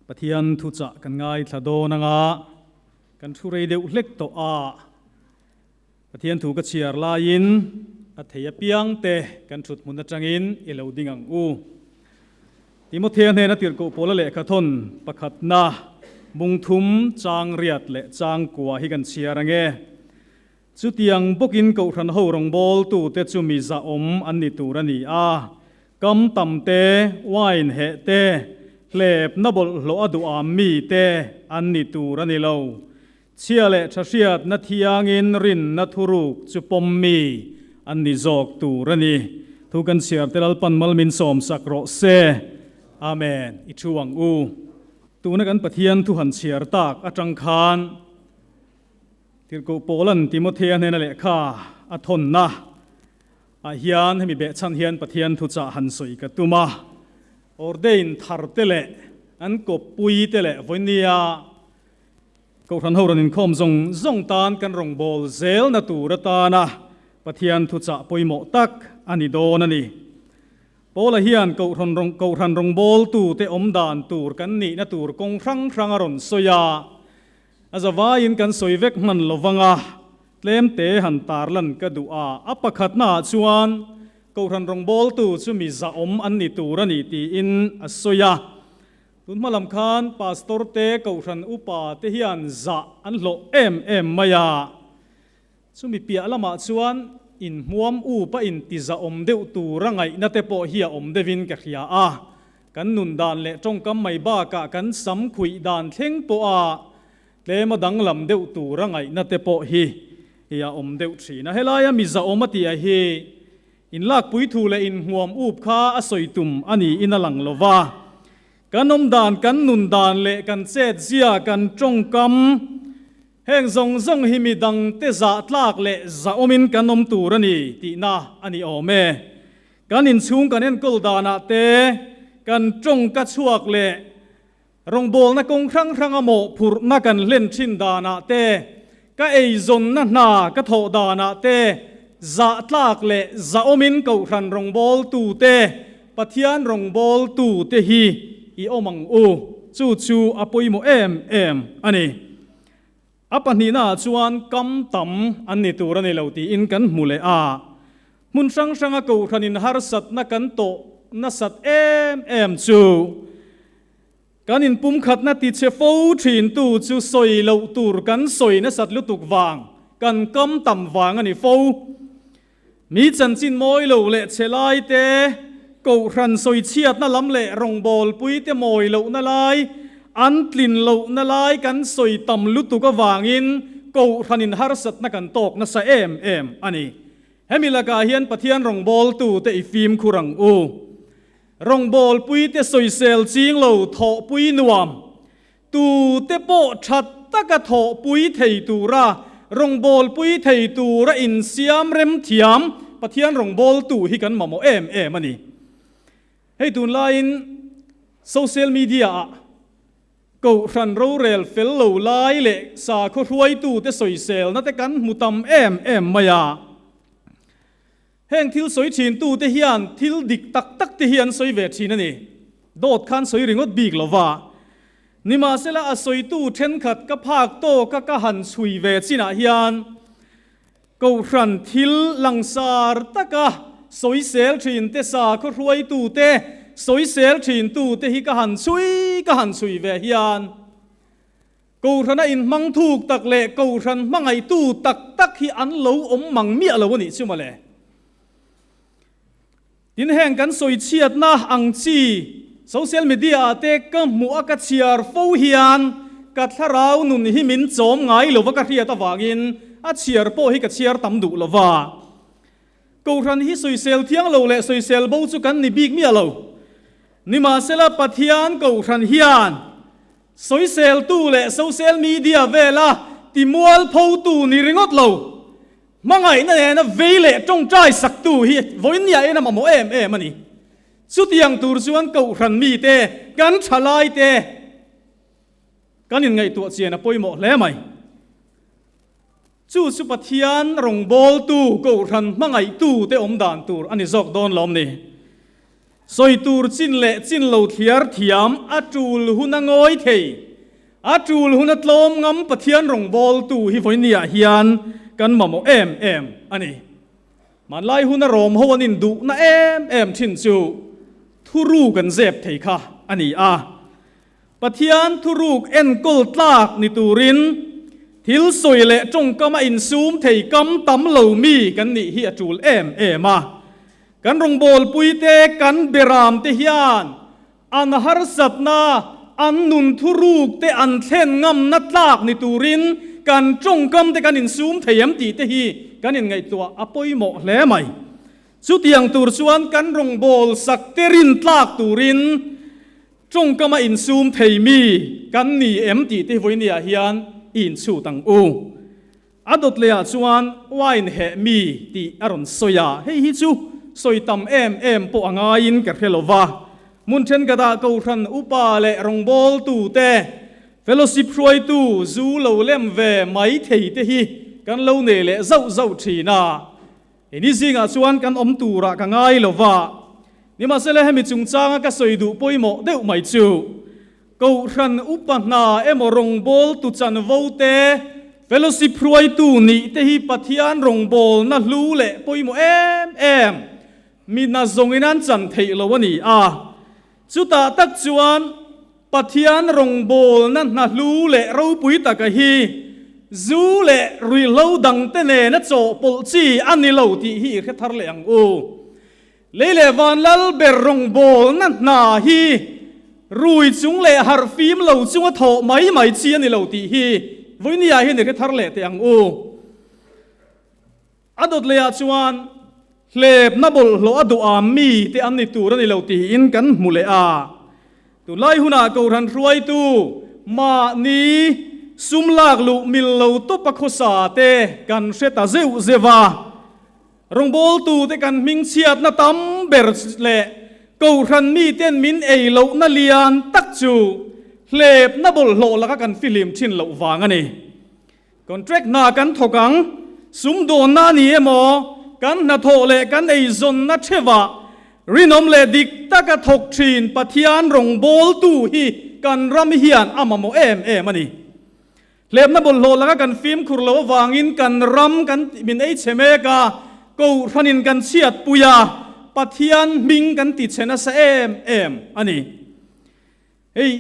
Speaker 1: Pathian thuchah kan ngaithla dawn anga kan thu rei deuh hlek tawh a. Pathian thu ka chhiar laiin a thei apiang te kan thut hmun atangin i lo ding ang u. Timothea hnena tirhkoh pawla lehkha thawn pakhatna bungthum chang riat leh chang kua hi kan chhiar ang e. Chutiang bawkin Kohhran ho rawngbawltute chu mi zahawm an ni tur a ni a, kam tam te, wine heh te, hlepna bawlhhlawh a duham mi te an ni tur a ni lo. Chhia leh tha hriatna thiangin rinna thuruk chu pawm mi an ni zawk tur a ni. Thu kan chhiar te Lalpan mal min sawmsak rawh se. Amen. I thu ang u. Tuna kan Pathian thu han chhiar tak atang khan Tirhkoh Paula'n Timothea hnena lehkha a thawnna ah hian hemi behchhan hian Pathian thuchah han sawi ka tum a. Ordain thar te leh an kawppui te leh vawinia Kohhran ho rawn inkhawm zawng zawng tan kan rawngbâwl zêlna tûr atâna Pathian thuchah pawimawh tak a ni dâwn a ni. Paula hian Kohhran Kohhran rawngbâwltute awm dan tûr kan nihna tûr kawng hrang hrang a rawn sawi a. A zavaiin kan sawi vek hman lo vang a, tlêmte han târlan ka duh a. A pakhatnaah chuan Kohhran rawngbâwltu chu mi zahawm an ni tûr a ni tiin a sawi a. Tun hma lam khan Pastor te, Kohhran upa te hian zah an hlawh em em mai a. Chumi piah lamah chuan inhmuam up a intizahawm deuh tura ngaihna te pawh hi a awm deuhin ka hria a. Kan nun dan leh tawngkam mai bakah kan sam khuih dan thleng pawha tlem a danglam deuh tura ngaihna te pawh hi a awm deuh thin a. Helaia mizahawm a tih a hi Inlakpui thu leh inhmuam up kha a sawi tum a niin a lang lo va. Kan awm dan, kan nun dan leh kan chet zia, kan tawngkam, heng zawng zawng hi mi dangte zah tlak leh zahawmin kan awm tur a ni tihna a ni awm e. Kan inchhung kan enkawl danah te, kan tawngka chhuak leh Rawngbawlna kawng hrang hranga mawhphurhna kan hlen thin danah te, ka eizawnna hna ka thawh danah te, zahtlak leh zahawmin Kohhran rawngbawltute, Pathian rawngbawltute hi i awm ang u. Chu chu a pawimawh em em a ni. A pahnihnaah chuan kam tam an ni tur a ni lo tiin kan hmu leh a. Hmun hrang hranga Kohhranin harsatna kan tawh nasat em em chu Kan inpumkhatna tichhe fo thintu chu sawi loh tur kan sawi nasat lutuk vang, kan kam tam vang a ni fo. Mi chanchin mawi lo leh chhe lai te, kohhran sawi chhiatna lam leh rawngbawlpui te mawi lohna lai, an tlin lohna lai kan sawi tam lutuk avangin kohhranin harsatna kan tawk nasa em em a ni. Hemi lakah hian Pathian rawngbawltute i fimkhur ang u. Rawngbawlpuite sawisel ching lo thawhpui nuam, tute pawh tha taka thawhpui thei tura rawngbawlpui thei tura insiam rem thiam Pathian rawngbawltu hi kan mamawh em em a ni. Hei tunlaiin social media-ah Kohhran rorel fel lo lai leh sakhaw hruaitute sawiselna te kan hmu tam em em mai a. Heng thil sawi thintute hian thil dik tak tak te hi an sawi ve thin a ni. Dawt khan sawi ringawt bik lo va. Nimahsela a sawitu thenkhat ka phak tawka ka han chhui ve chinah hian Kohhran thil langsar taka sawisel thinte sakhaw hruaitute sawisel thintute hi ka han chhui ka han chhui ve hian Kohhrana inhmang thuk tak leh Kohhran hmangaihtu tak tak hi an lo awm mang miah lo a nih chu mawle. Tin heng kan sawi chhiatna ang chi social media ah te ka hmuh a ka chhiar fo hian ka thlarau nun hi min chawm ngai lova ka hriat avangin a chhiar pawh hi ka chhiar tam duh lova. Kohhran hi sawisel thiang lo leh sawisel bo chu kan ni bik miah lo. Nimahsela Pathian Kohhran hian Sawiseltu leh social media vela timualphotu ni ringawt lo, hmangaihna nena vei leh tawngtai saktu hi vawinia en a mamawh em em a ni. Chutiang tur chuan Kohhran mite, kan thalaite kan inngaihtuah chian a pawimawh hle mai. Chu chu Pathian rawngbawltu, Kohhran hmangaihtute awm dan tur a ni zawk dawn lawm ni. Sawi tur chin leh chin lo thliar thiam a tul hun a ngawi thei. A tul hun a tlawm ngam Pathian rawngbawltu hi vawinia hian kan mamawh em em a ni. Hmanlai hun a rawm ho an induhna em em thin chu thuruk an zep thei kha a ni a. Pathian thuruk enkawl tlak ni turin thil sawi leh tawngkam a insum thei kam tam lo mi kan nih hi a tul em em a. Kan rawngbawlpuite kan beramte hian an harsatna, an nun thuruk te an thlen ngamna tlak ni turin kan tawngkam te kan insum thei em tih te hi kan inngaihtuah a pawimawh hle mai. Chutiang tur chuan kan rawngbâwl sak te rin tlak turin tawngkam a insum thei mi kan ni em tih te hi vawinia hian i inchhut ang u. A dawt lehah chuan wine heh mi tih a rawn sawi a, hei hi chu sawi tam em em pawh a ngaiin ka hre lo va. Hmun thenkhatah Kohhran upa leh rawngbawltute, fellowship hruaitu zu lo lem ve mai thei te hi kan lo nei leh zauh zauh thin a. Hei ni zingah chuan kan awm turah ka ngai lo va. Nimahsela hemi chungchanga ka sawi duh pawimawh deuh mai chu Kohhran upa hna emaw rawngbawltu chanvo te, fellowship hruaitu nih te hi Pathian rawngbawlna hlu leh pawimawh em em mi hna zawngin an chan theih lo a ni a. Chutah tak chuan Pathian rawngbawlna hna hlu leh ropui taka hi zu leh ruihhlo dangte nena chawhpawlh chi a ni lo tih hi i hre thar leh ang u. Lei leh van lal ber rawngbawlna hna hi rui chung leh harh fim lo chunga thawh mai mai chi a ni lo tih hi vawinia hian i hre thar leh teh ang u. A dawt lehah chuan hlepna bawlhhlawh a duham mi te an ni tur a ni lo tiin kan hmu leh a. Tunlai hunah Kohhran hruaitu mahni sum lak luh mil lo tawpa khawsa te kan hre ta zeuh zeuh a. Rawngbawltute kan hmingchhiatna tam ber leh Kohhran miten min ei lohna lian tak chu hlepna bawlhhlawh laka kan fihlim thin loh vang a ni. Contract hna kan thawk ang, sumdawnna a ni emaw, kan hnathawh leh kan eizawnna theuhah rinawm leh dik taka thawk thin Pathian rawngbawltu hi kan ram hian a mamawh em em a ni. Hlepna bawlhhlawh laka kan fimkhur loh avangin kan ram kan min ei chhe mek a, Kohhranin kan chhiatpui a, Pathian hming kan ti chhe nasa em em a ni. Hei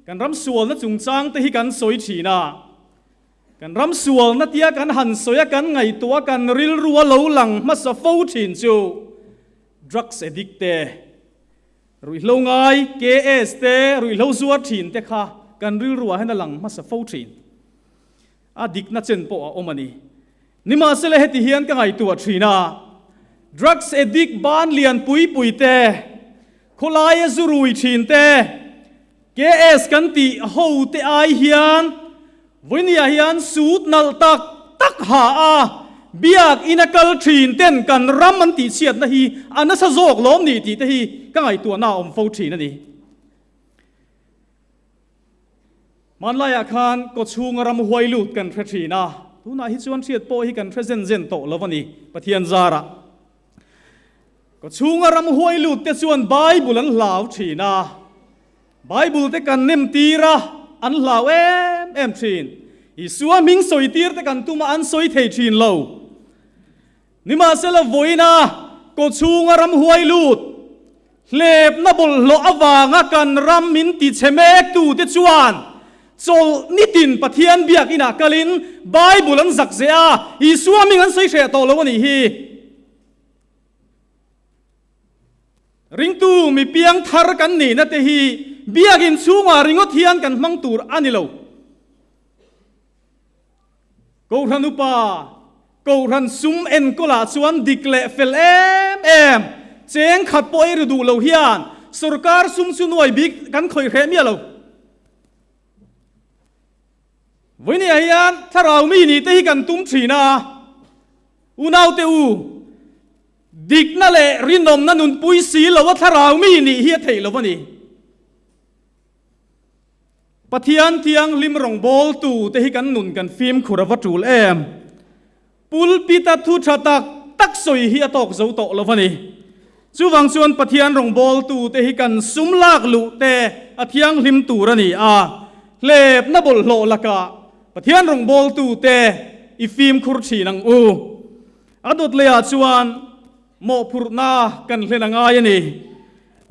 Speaker 1: kan ram sualna chungchang te hi kan sawi thin a, kan ram sualna tia kan han sawi a, kan ngaihtuah a, kan rilru a lo lang hmasa fo thin chu drugs addict te, Ruihhlo ngai, KS te, ruihhlo zuar thin te kha kan rilruah hian a lang hmasa fo thin. A dikna chen pawh a awm a ni. Nimahsela heti hian ka ngaihtuah thin a, drugs addict ban lian pui pui te, khawlaia zu rui thin te, KS kan tih ho te ai hian vawinia hian suit nalh tak tak ha a biak ina kal thin ten kan ram an tih chhiatna hi a nasa zawk lawm ni tih te hi ka ngaihtuahna a awm fo thin a ni. Hmanlaiah khan kawchhunga ram huai lut kan hre thin a, tunah hi chuan hriat pawh hi kan hre zen zen tawh lo a ni Pathian zarah. Ka chhunga ram huai lut te chuan Bible an hlau thin a, Bible te kan nem tir a, an hlau em em thin. Isua hming sawi tir te kan tum a, an sawi thei thin lo. Nimahsela vawiina kaw chhunga ram huai lut, hlepna bawlhhlawh avanga kan ram min ti chhe mek tu te chuan chawlh nitin Pathian biakinah kalin Bible an zak zeh a, Isua hming an sawi hreh tawh lo a nih hi. Ringtu mi piang thar kan nihna te hi biakin chhungah ringawt hian kan hmang tur a ni lo. Kohhran upa, Kohhran sum enkawlah chuan dik leh fel em em, cheng khat pawh ei ri duh lo hian sorkar sum chu nuai bik kan khawih hreh miah lo. Vawinia hian thlarau mi nih te hi kan tum thin a, Unaute u, dikna leh rinawmna nunpui si lo a thlarau mi nih hi a theih lo a ni. Pathian thianghlim rawngbawltu te hi kan nun kan fimkhur a va tul em? Pulpit-a thu tha tak tak sawi hi a tawk zo tawh lo a ni. Chuvang chuan Pathian rawngbawltute hi kan sum lak luh te a thianghlim tur a ni a, hlepna bawlhhlawh lakah Pathian rawngbawltute i fimkhur thin ang u. A dawt leiah chuan mawhphurhna kan hlen a ngai a ni.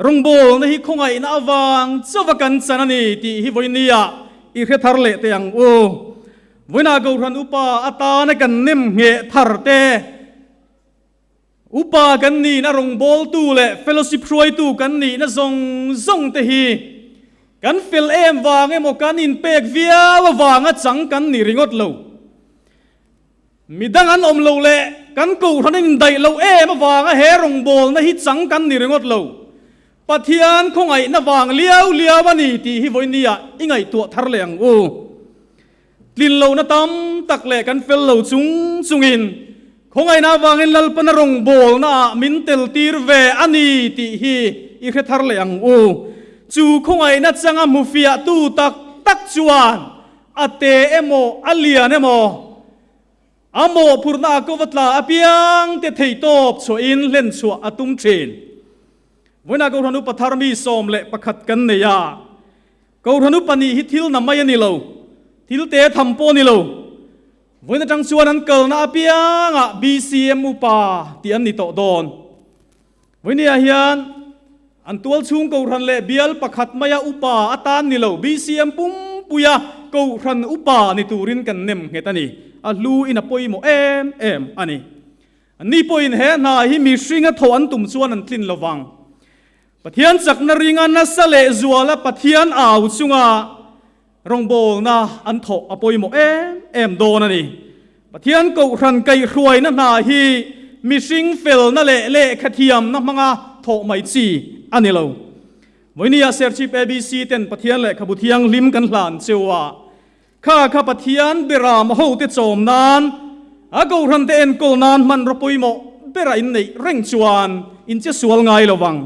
Speaker 1: Rawngbawlna hi khawngaihna avang chauha kan chan a ni tih hi vawinia i hre thar leh teh ang u. Vawiinah Kohhran Upa atana kan nem ngheh thar te, Upa kan nihna rawngbawltu leh fellowship hruaitu kan nihna zawng zawng te hi kan fel em vang emaw kan inpek viau avanga chang kan ni ringawt lo. Midang an awm lo leh kan kohhran in indaih loh em avanga he rawngbawlna hi chang kan ni ringawt lo. Pathian khawngaihna vang liau liau a ni tih hi vawinia i ngaihtuah thar leh ang u. Tlin lohna tam tak leh kan fel lo chung chungin khawngaihna avangin Lalpana rawngbawlna ah min tel tir ve a ni tih hi i hre thar leh ang u. Chu khawngaihna changa hmufiahtu tak tak chuan a te emaw a lian emaw a mawhphurhna a kova tla apiang te theihtawp chhuahin hlenchhuah a tum thin. Vawiinah Kohhran Upa thar mi 11 kan nei a. Kohhran upa nih hi thil na mai a ni lo, thil te tham pawh a ni lo. Vawiin atang chuan an kalna apiangah BCM upa tih an ni tawh dawn. Vawiiniah hian an tual chhung Kohhran leh bial pakhat maia upa atan ni lo, BCM pumpuia Kohhran upa ni turin kan nem nghet a ni. A hlu in a pawimawh em em a ni. Anni pawhin he hna hi mihringa thawh an tum chuan an tlin lo vang. Pathian chakna ringa nasa leh zuala Pathian au chunga rawngbawlna an thawh a pawimawh em em dawn a ni. Pathian Kohhran kaihhruaina hna hi mihring felna leh lehkhathiamna hmanga thawh mai chi a ni lo. Vawinia Serchhip ABC ten Pathian lehkhabu thianghlim kan hlan cheu a, kha kha Pathian beram hote chawm nan, a Kohhrante enkawl nan hmanraw pawimawh bera inneih reng chuan in che sual ngai lo vang.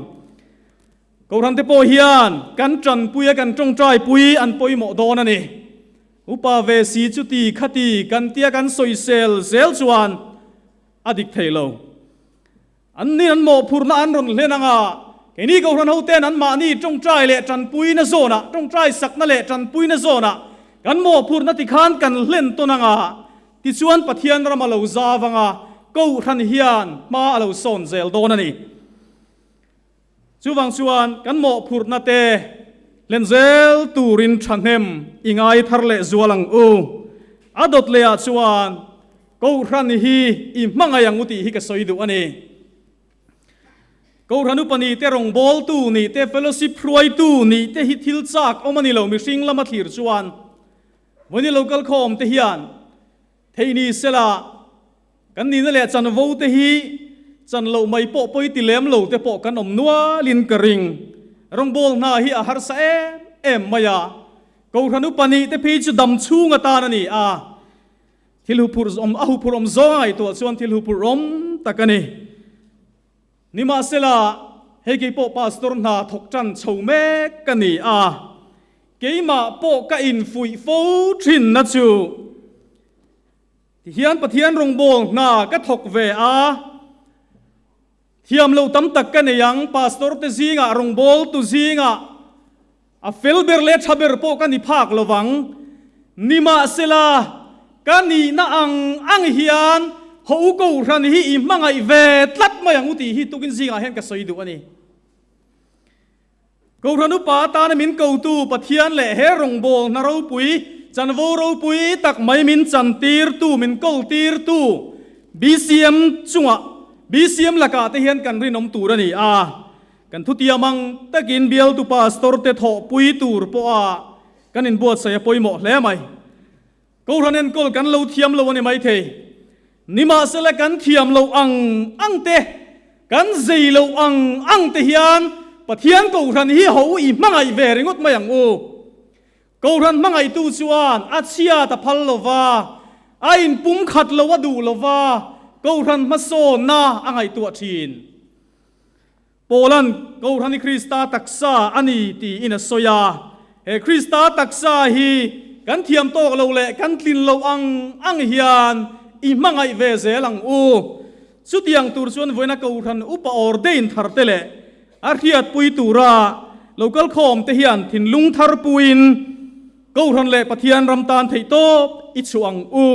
Speaker 1: Kohhrante pawh hian kan tanpui a kan tawngtaipui an pawimawh dawn a ni. Upa ve si chuti khati kan tia kan sawisel zel chuan a dik thei lo. An ni an mawhphurhna an rawn hlen anga keini Kohhran hoten anmahni tawngtai leh tanpuina zawnah, tawngtai sakna leh tanpuina zawnah kan mawhphurhna tikhan kan hlen tawn anga tichuan Pathian ram a lo zau anga Kohhran hian hma a lo sawn zel dawn a ni. Chuvang chuan kan mawhphurhna te hlen zel turin thahnem i ngai thar leh zual ang u. A dawt lehah chuan Kohhran hi i hmangaih ang u tih hi ka sawi duh a ni. Kohhran upa nih te, rawngbawltu nih te, fellowship hruaitu nih te hi thil chak awm a ni lo mihring lama thlir chuan. Vawiin local khawm te hian Thei ni sela, kan nihna leh chanvo te hi chan loh mai pawh pawi ti lem lo te pawh kan awm nualin ka ring. Rawngbâwl hna hi a harsa em em mai a, Kohhran upa nih te phei chu dam chhung atan a ni a, thil huphurh awm a huphurh awm zawng a ngaihtuah chuan thil huphurh awm tak a ni. Nimahsela, hei kei pawh pastor hna thawk tan chho mek ka ni a, Keimah pawh ka infuih fo thinna chu tihian Pathian rawngbâwl hna ka thawk ve a, thiam lo tam tak ka nei ang, Pastor te zingah, rawngbâwltu zingah a fel ber leh tha ber pawh ka ni phâk lo vang. Nimahsela, ka nihna ang ang hian haw u Kohhran hi i hmangaih ve tlat mai ang u tih hi tukin zingah hian ka sawi duh a ni. Kohhran upa atana min kotu Pathian leh he rawngbâwl hna ropui, chanvo ropui tak mai min chantirtu, min kawltirtu BCM chungah, BCM lakah te hian kan rinawm tur a ni a. Kan thutiam ang takin bialtu pastor te thawhpui tur pawha kan inbuatsaih a pawimawh hle mai. Kohhran enkawl kan lo thiam lo a ni maithei. Nimahsela kan thiam loh ang ang te, kan zei loh ang ang te hian Pathian Kohhran hi ho i hmangaih ve ringawt mai ang u. Kohhran hmangaihtu chuan a chhiat a phal lo va, a inpumkhat lo a duh lo va, Kohhran hmasawnna a ngaihtuah thin. Paula'n Kohhran hi Krista taksa a ni tiin a sawi a. He Krista taksa hi kan thiam tawk lo leh kan tlin loh ang ang hian i hmangaih ve zel ang u. Chutiang tur chuan vawiina Kohhran Upa ordain thar te leh a hriatpui tura lo kal khawm te hian thinlung thar puiin Kohhran leh Pathian ram tan theih tawp i chhuah ang u.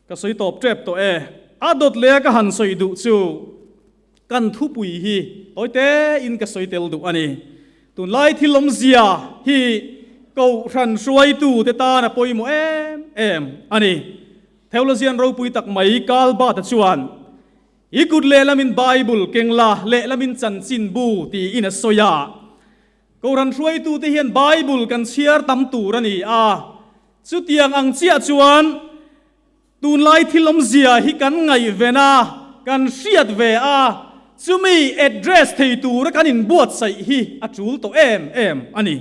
Speaker 1: Ka sawi tawp tep tawh e. A dawt leh a ka han sawi duh chu kan thupui hi tawi tein ka sawi tel duh a ni. Tunlai thil awmzia hi Kohhran hruaitute tan a pawimawh em em a ni. Theologian ropui tak mai Karl Barth-a chuan, I kut lehlamin Bible keng la, lehlamin chanchin bu tiin a sawi a. Kohhran hruaitute hian Bible kan chhiar tam tur a ni a, chutiang ang chiah chuan tunlai thil awmzia hi kan ngaihven a, kan hriat ve a, chumi address thei tura kan inbuatsaih hi a tul tawh em em a ni.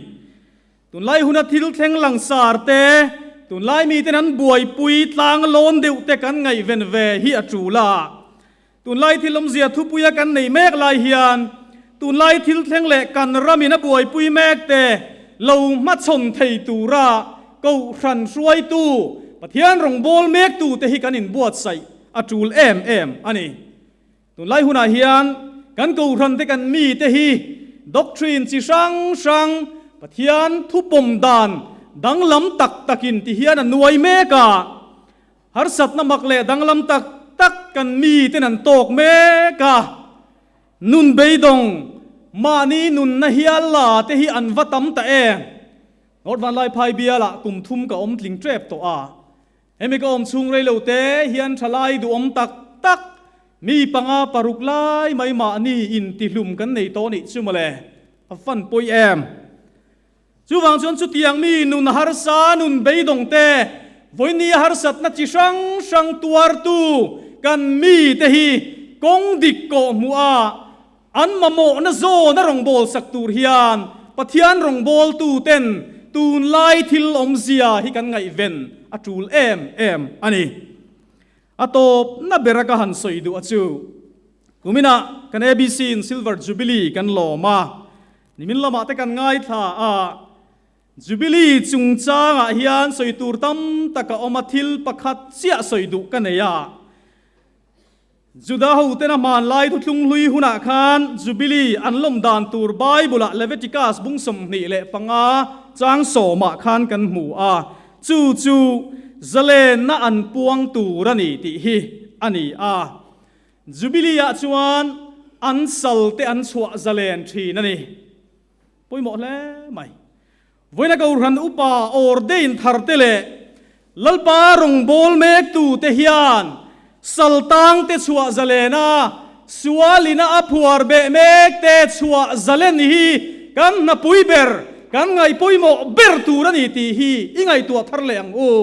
Speaker 1: Tunlai huna thil thleng langsar te, tunlai miten an buaipui tlang lawn deuh te kan ngaihven ve hi a tul a. Tunlai thil awmzia thupuia kan nei mek lai hian tunlai thil thleng leh kan ramin a buaipui mek te lo hmachhawn thei tura Kohhran hruaitu, Pathian rawngbâwl mektute hi kan inbuatsaih a tul em em a ni. Tunlai hunah hian kan Kohhran te kan mite hi doctrine chi hrang hrang, Pathian thupawm dan danglam tak takin ti hian a nuai mek a. Harsatna mak leh danglam tak tak kan miten an tawk mek a, nun beidawng, mahni nunna hial la te hi an va tam ta em? North Vanlaiphai bialah kum thum ka awm tling tep tawh a, hemi ka awm chhung rei lo te hian thalai duhawm tak tak mi panga paruk lai mai mahni intihlum kan nei tawh nih chu mawle, a fan pawi em? Chuvang chuan chutiang mi nun harsa, nun beidawng te, vawinia harsatna chi hrang hrang tuartu kan mite hi kawng dik kawh hmuh a, an mamawhna zawn a rawngbâwl sak tur hian Pathian rawngbâwltu ten tunlai thil awmzia hi kan ngaihven a tul em em a ni. A tawpna bera ka han sawi duh a chu, kuminah kan ABC in Silver Jubilee kan lawm a, Nimin lamah te kan ngaithla a, Jubilee chungchangah hian sawi tur tam tak a awm a, thil pakhat chiah sawi duh ka nei a. Juda hotena hmanlai thuthlung hlui hunah khan Jubilee an lawm dan tur Bible-ah Leviticus bung 25 chang sawmah khan kan hmu a, chu chu zalenna an puang tur a ni tih hi a ni a. Jubilee-ah chuan an sal te an chhuah zalen thin a ni. Pawimawh hle mai. Vawiina Kohhran upa ordain thar te leh Lalpa rawngbâwl mektu te hian sal tang te chhuah zalen a, sualina a phuar beh mek te chhuah zalen hi kan hnapui ber, kan ngaih pawimawh ber tur a ni tih hi i ngaihtuah thar leh ang u.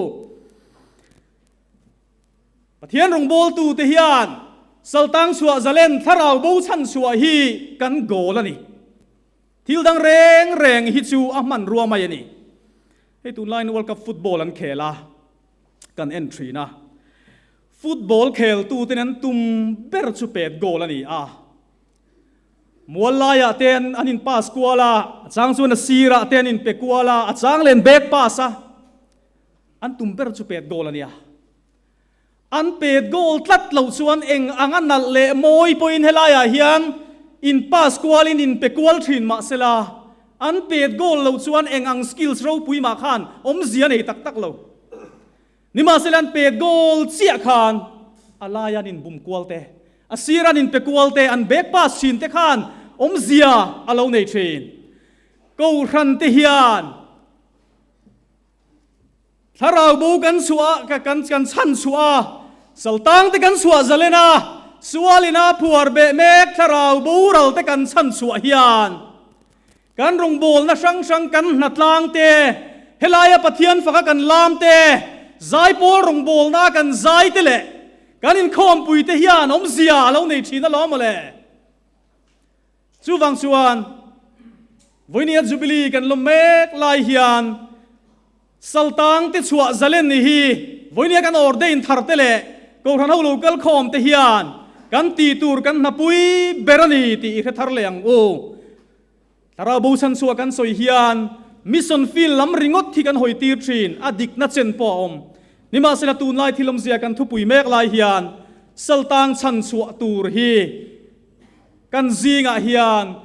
Speaker 1: Pathian rawngbawltute hian Saltang chhuah zalen thlarau bo chhan chhuah hi kan goal a ni. Thil dang reng reng hi chu a hmanrua mai a ni. Hei tunlaiin World Cup football an khel a, kan en thin a. Football kheltuten an tum ber chu pet goal a ni a. Mual laiah te an in pass kual a, a chang chuan a sirah te an in pe kual a, a chang len back pass a. An tum ber chu pet goal a nia. An pet goal tlat loh chuan eng anga nalh leh mawi pawhin helaiah hian in pass kualin in pe kual thin mahsela an pet goal loh chuan eng ang skills ropui mah khan awmzia nei tak tak lo. Nimahsela an pet goal chiah khan a laia an inbum kual te, a sira an inpe kual te, an back pass thin te khan awmzia a lo nei thin. Kohhran te hian. Thlarau bo kan chhuah a, kan kan chhan chhuah a, saltang te kan chhuah zalen a, sualin a phuar beh mek thlarau boral te kan chhan chhuah hian kan rawngbawlna hrang hrang kan hnatlang te, helaia Pathian faka kan lam te, zaipawl rawngbawlna kan zai te leh kan inkhawmpui te hian awmzia a lo nei thin alawm mawle. Chuvang chuan vawinia Jubilee kan lawm mek lai hian Saltang te chhuah zalen ni hi vawinia kan ordain thar te leh Kohhran ho lo kal khawm te hian kan tih tur kan hnapui ber a ni tih i hre thar leh ang u. Thlarau bo chhan chhuah kan sawi hian mission field lam ringawt hi kan hawi tir thin, a dikna chen pawh a awm. Nimahsela tunlai thil awmzia kan thupui mek lai hian. Saltang chhan chhuah tur hi kan zingah hian,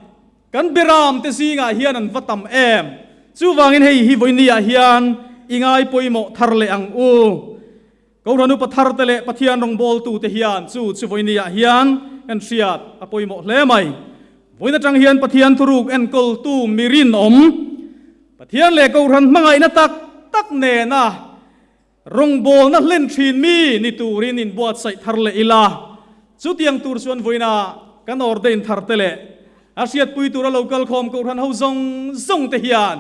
Speaker 1: kan beram te zingah hian an va tam em. Chuvangin hei hi vawinia hian i ngai pawimawh thar leh ang u. Kohhran upa thar te leh Pathian rawngbawltu te hian chu chu vawinia hian kan hriat a pawimawh hle mai. Vawiin atang hian Pathian thuruk enkawltu mi rinawm, Pathian leh Kohhran hmangaihna tak tak nena Rawngbawlna hlen thin mi ni turin inbuatsaih thar leh ila, chutiang tur chuan vawiina kan ordain thar te leh a hriatpui tura lo kalkhawm Kohhran ho zawng zawng te hian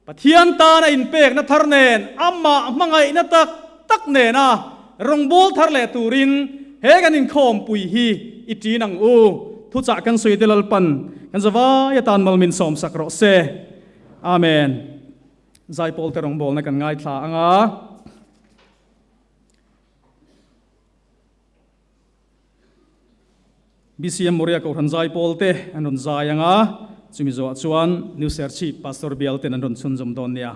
Speaker 1: Pathian tana inpekna thar nen amah hmangaihna tak tak nena rawngbâwl thar leh turin he kan inkhawmpui hi i ṭin ang u. Thuchah kan sawi te Lalpan kan zavai atan mal min sawmsak rawh se. Amen. Zaipawl te rawngbawlna kan ngaithla ang a. BCM Moria Kohhran Zaipawl te an rawn zai ang a, chumi zawhah chuan New Serchhip Pastor Bial ten an rawn chhunzawm dawn nia.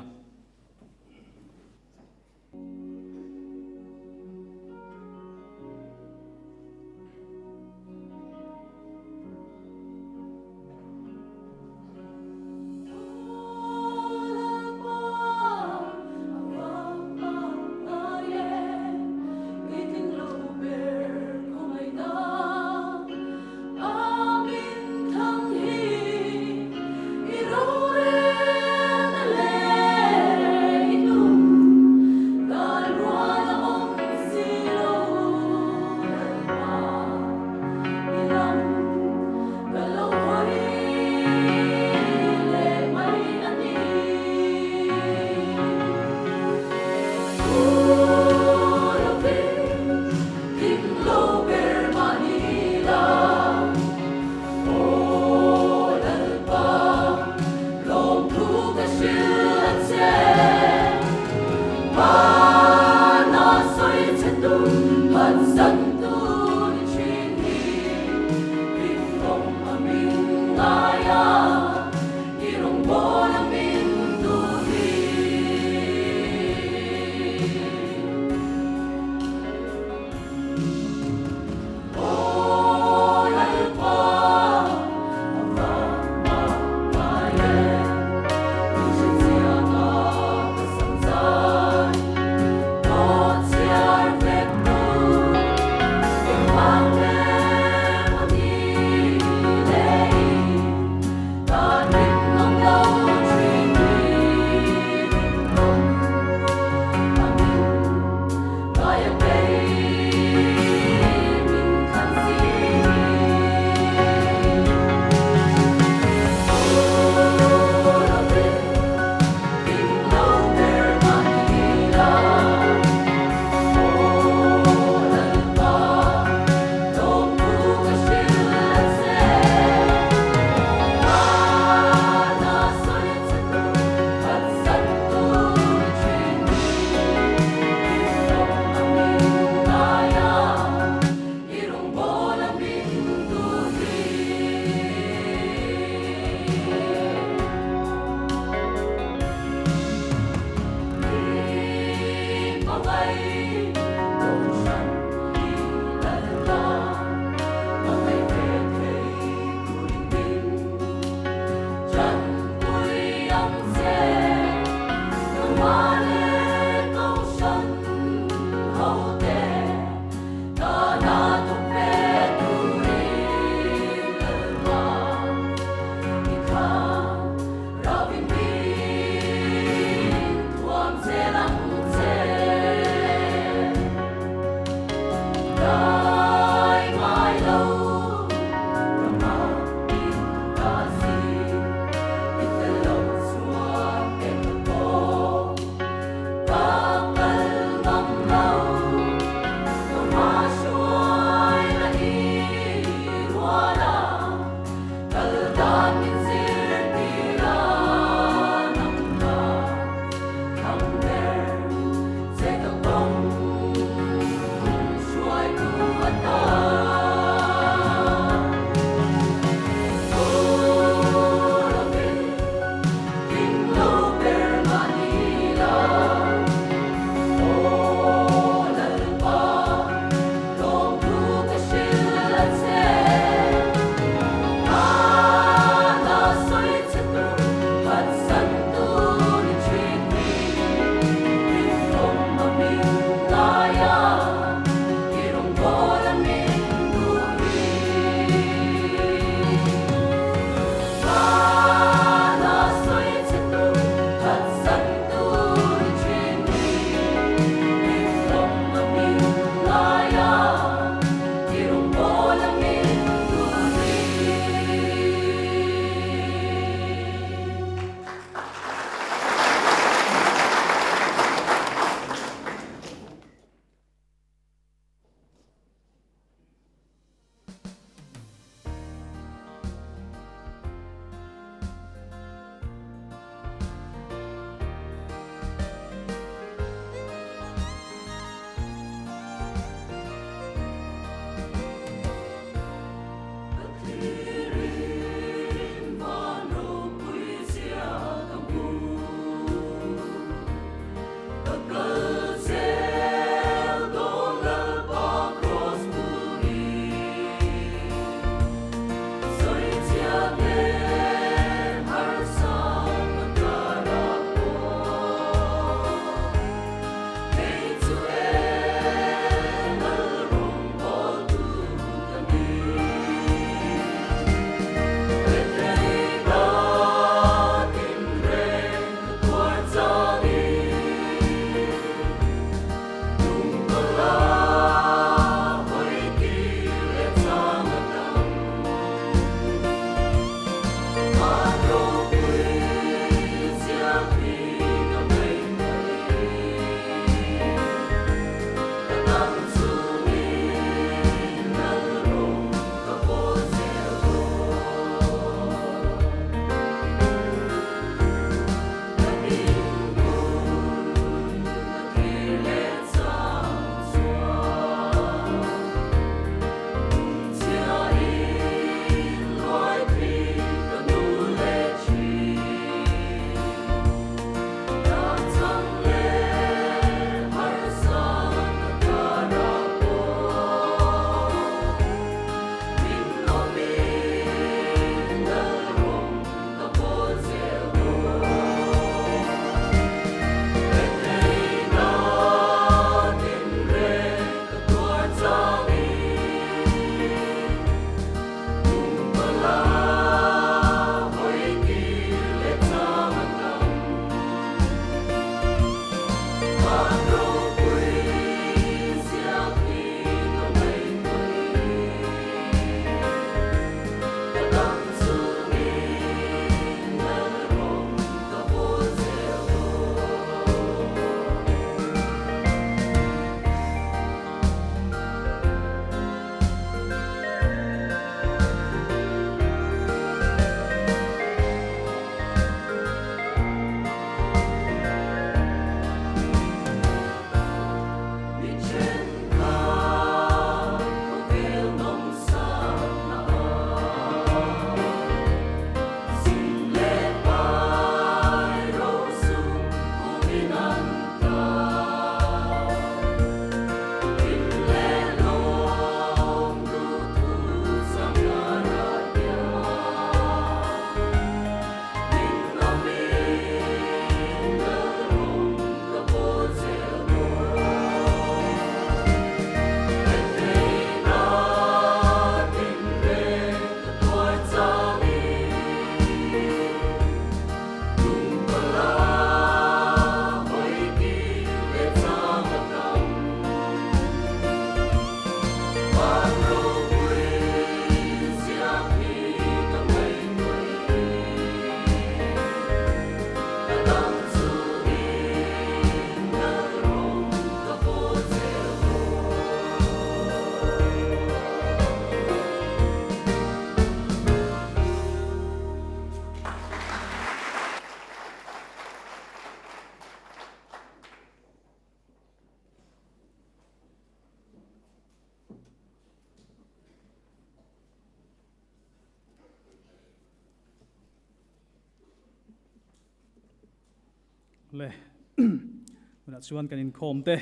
Speaker 1: Le, tunah chuan kan inkhawm te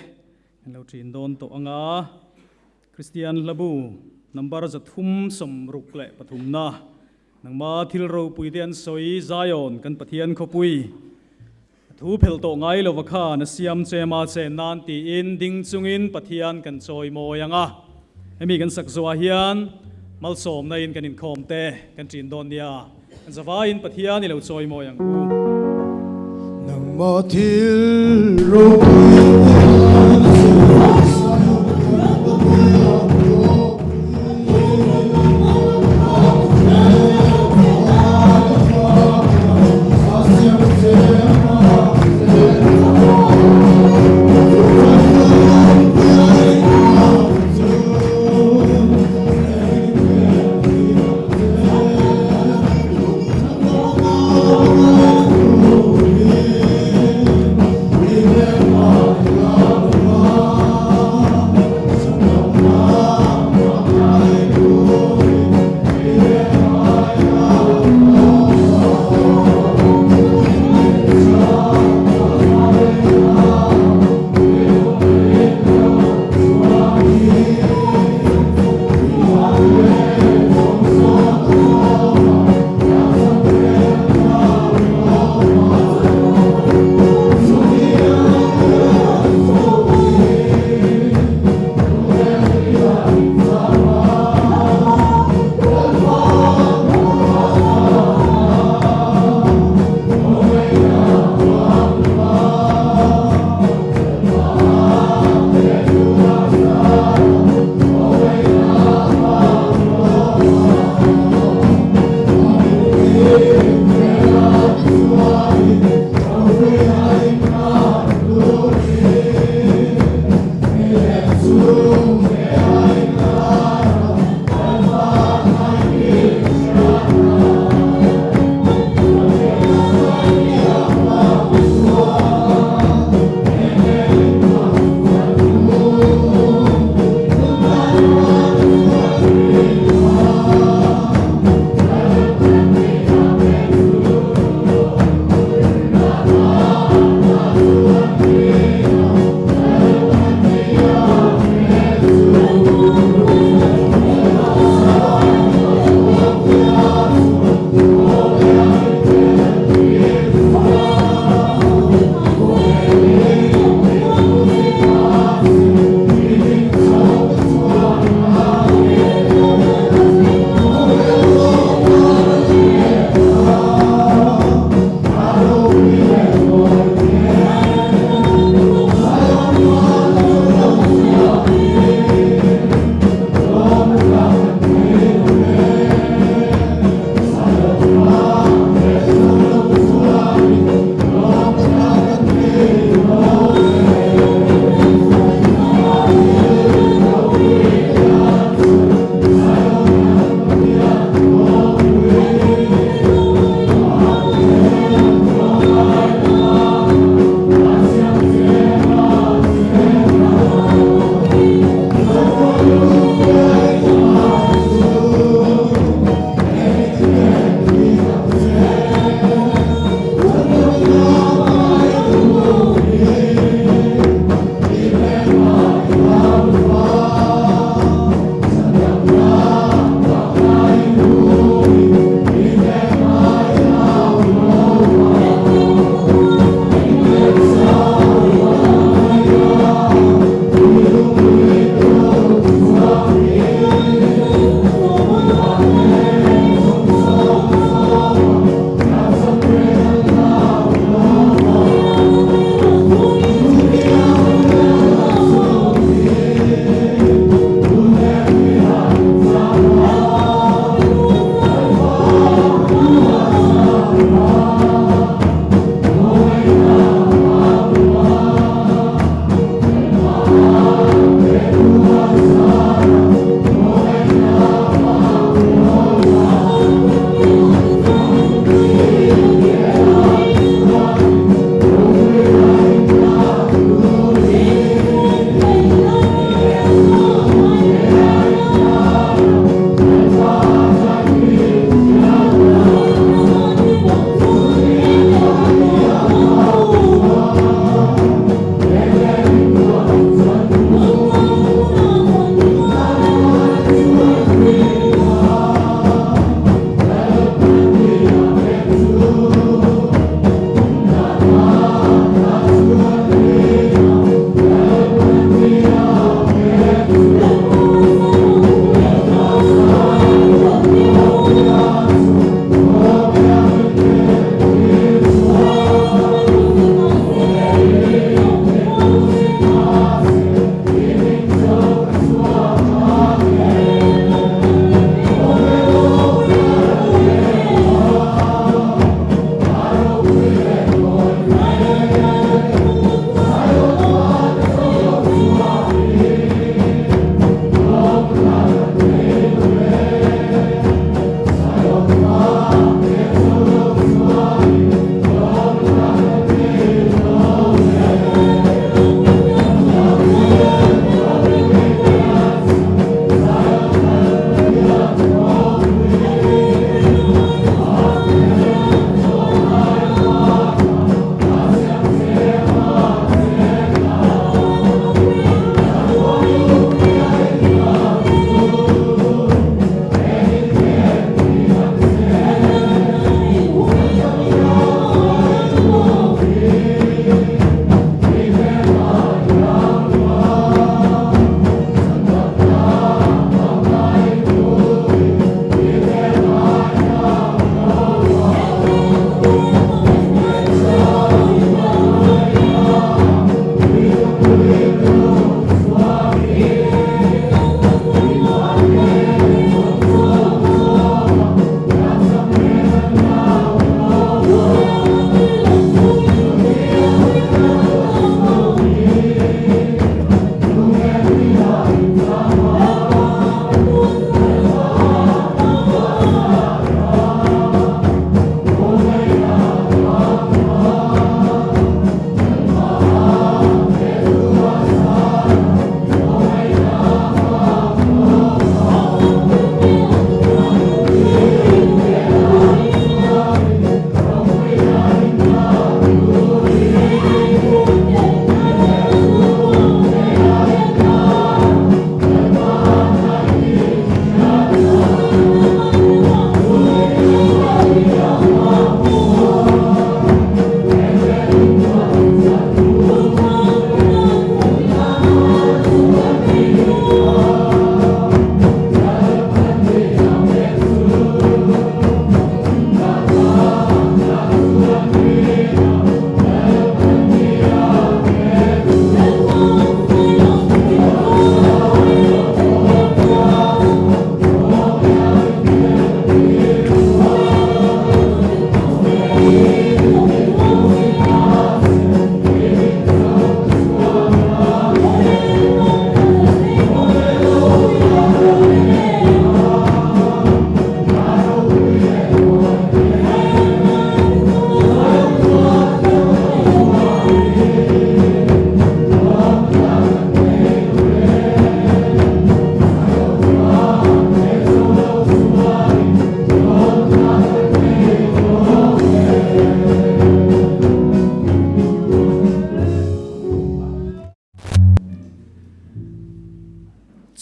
Speaker 1: kan lo ṭin dawn tawh ang a, Kristian hlabu number 363 na nangma thil ropui te an sawi Zion kan Pathian khawpui thu phel tawh ngai lova khan a siam che ma che nan tiin ding chungin Pathian kan chawi mawi ang a, hemi kan sak zuah hian malsawmna in kan inkhawm te kan ṭin dawn nia. Kan zavaiin Pathian i lo chawi mawi ang u.
Speaker 6: Nangma thil ropui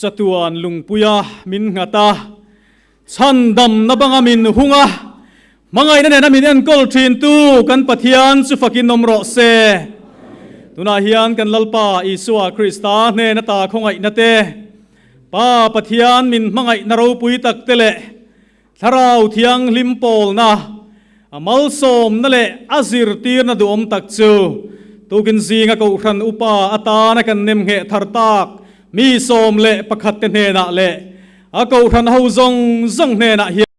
Speaker 1: Chatuan lungpuia min nghat a, chhandamna banga min hung a, hmangaihna nena min enkawl thintu kan Pathian chu fakin awm rawh se. Tunah hian kan Lalpa Isua Krista hnena ta khawngaihna te, Pa Pathian min hmangaihna ropui tak te leh Thlarau Thianghlim pawlna, a malsawmna leh a zirtirna duhawm tak chu tukin zinga Kohhran Upa atana kan nemngheh thar tak mi 11 te hnenah leh a Kohhran ho zawng zawng hnenah hian.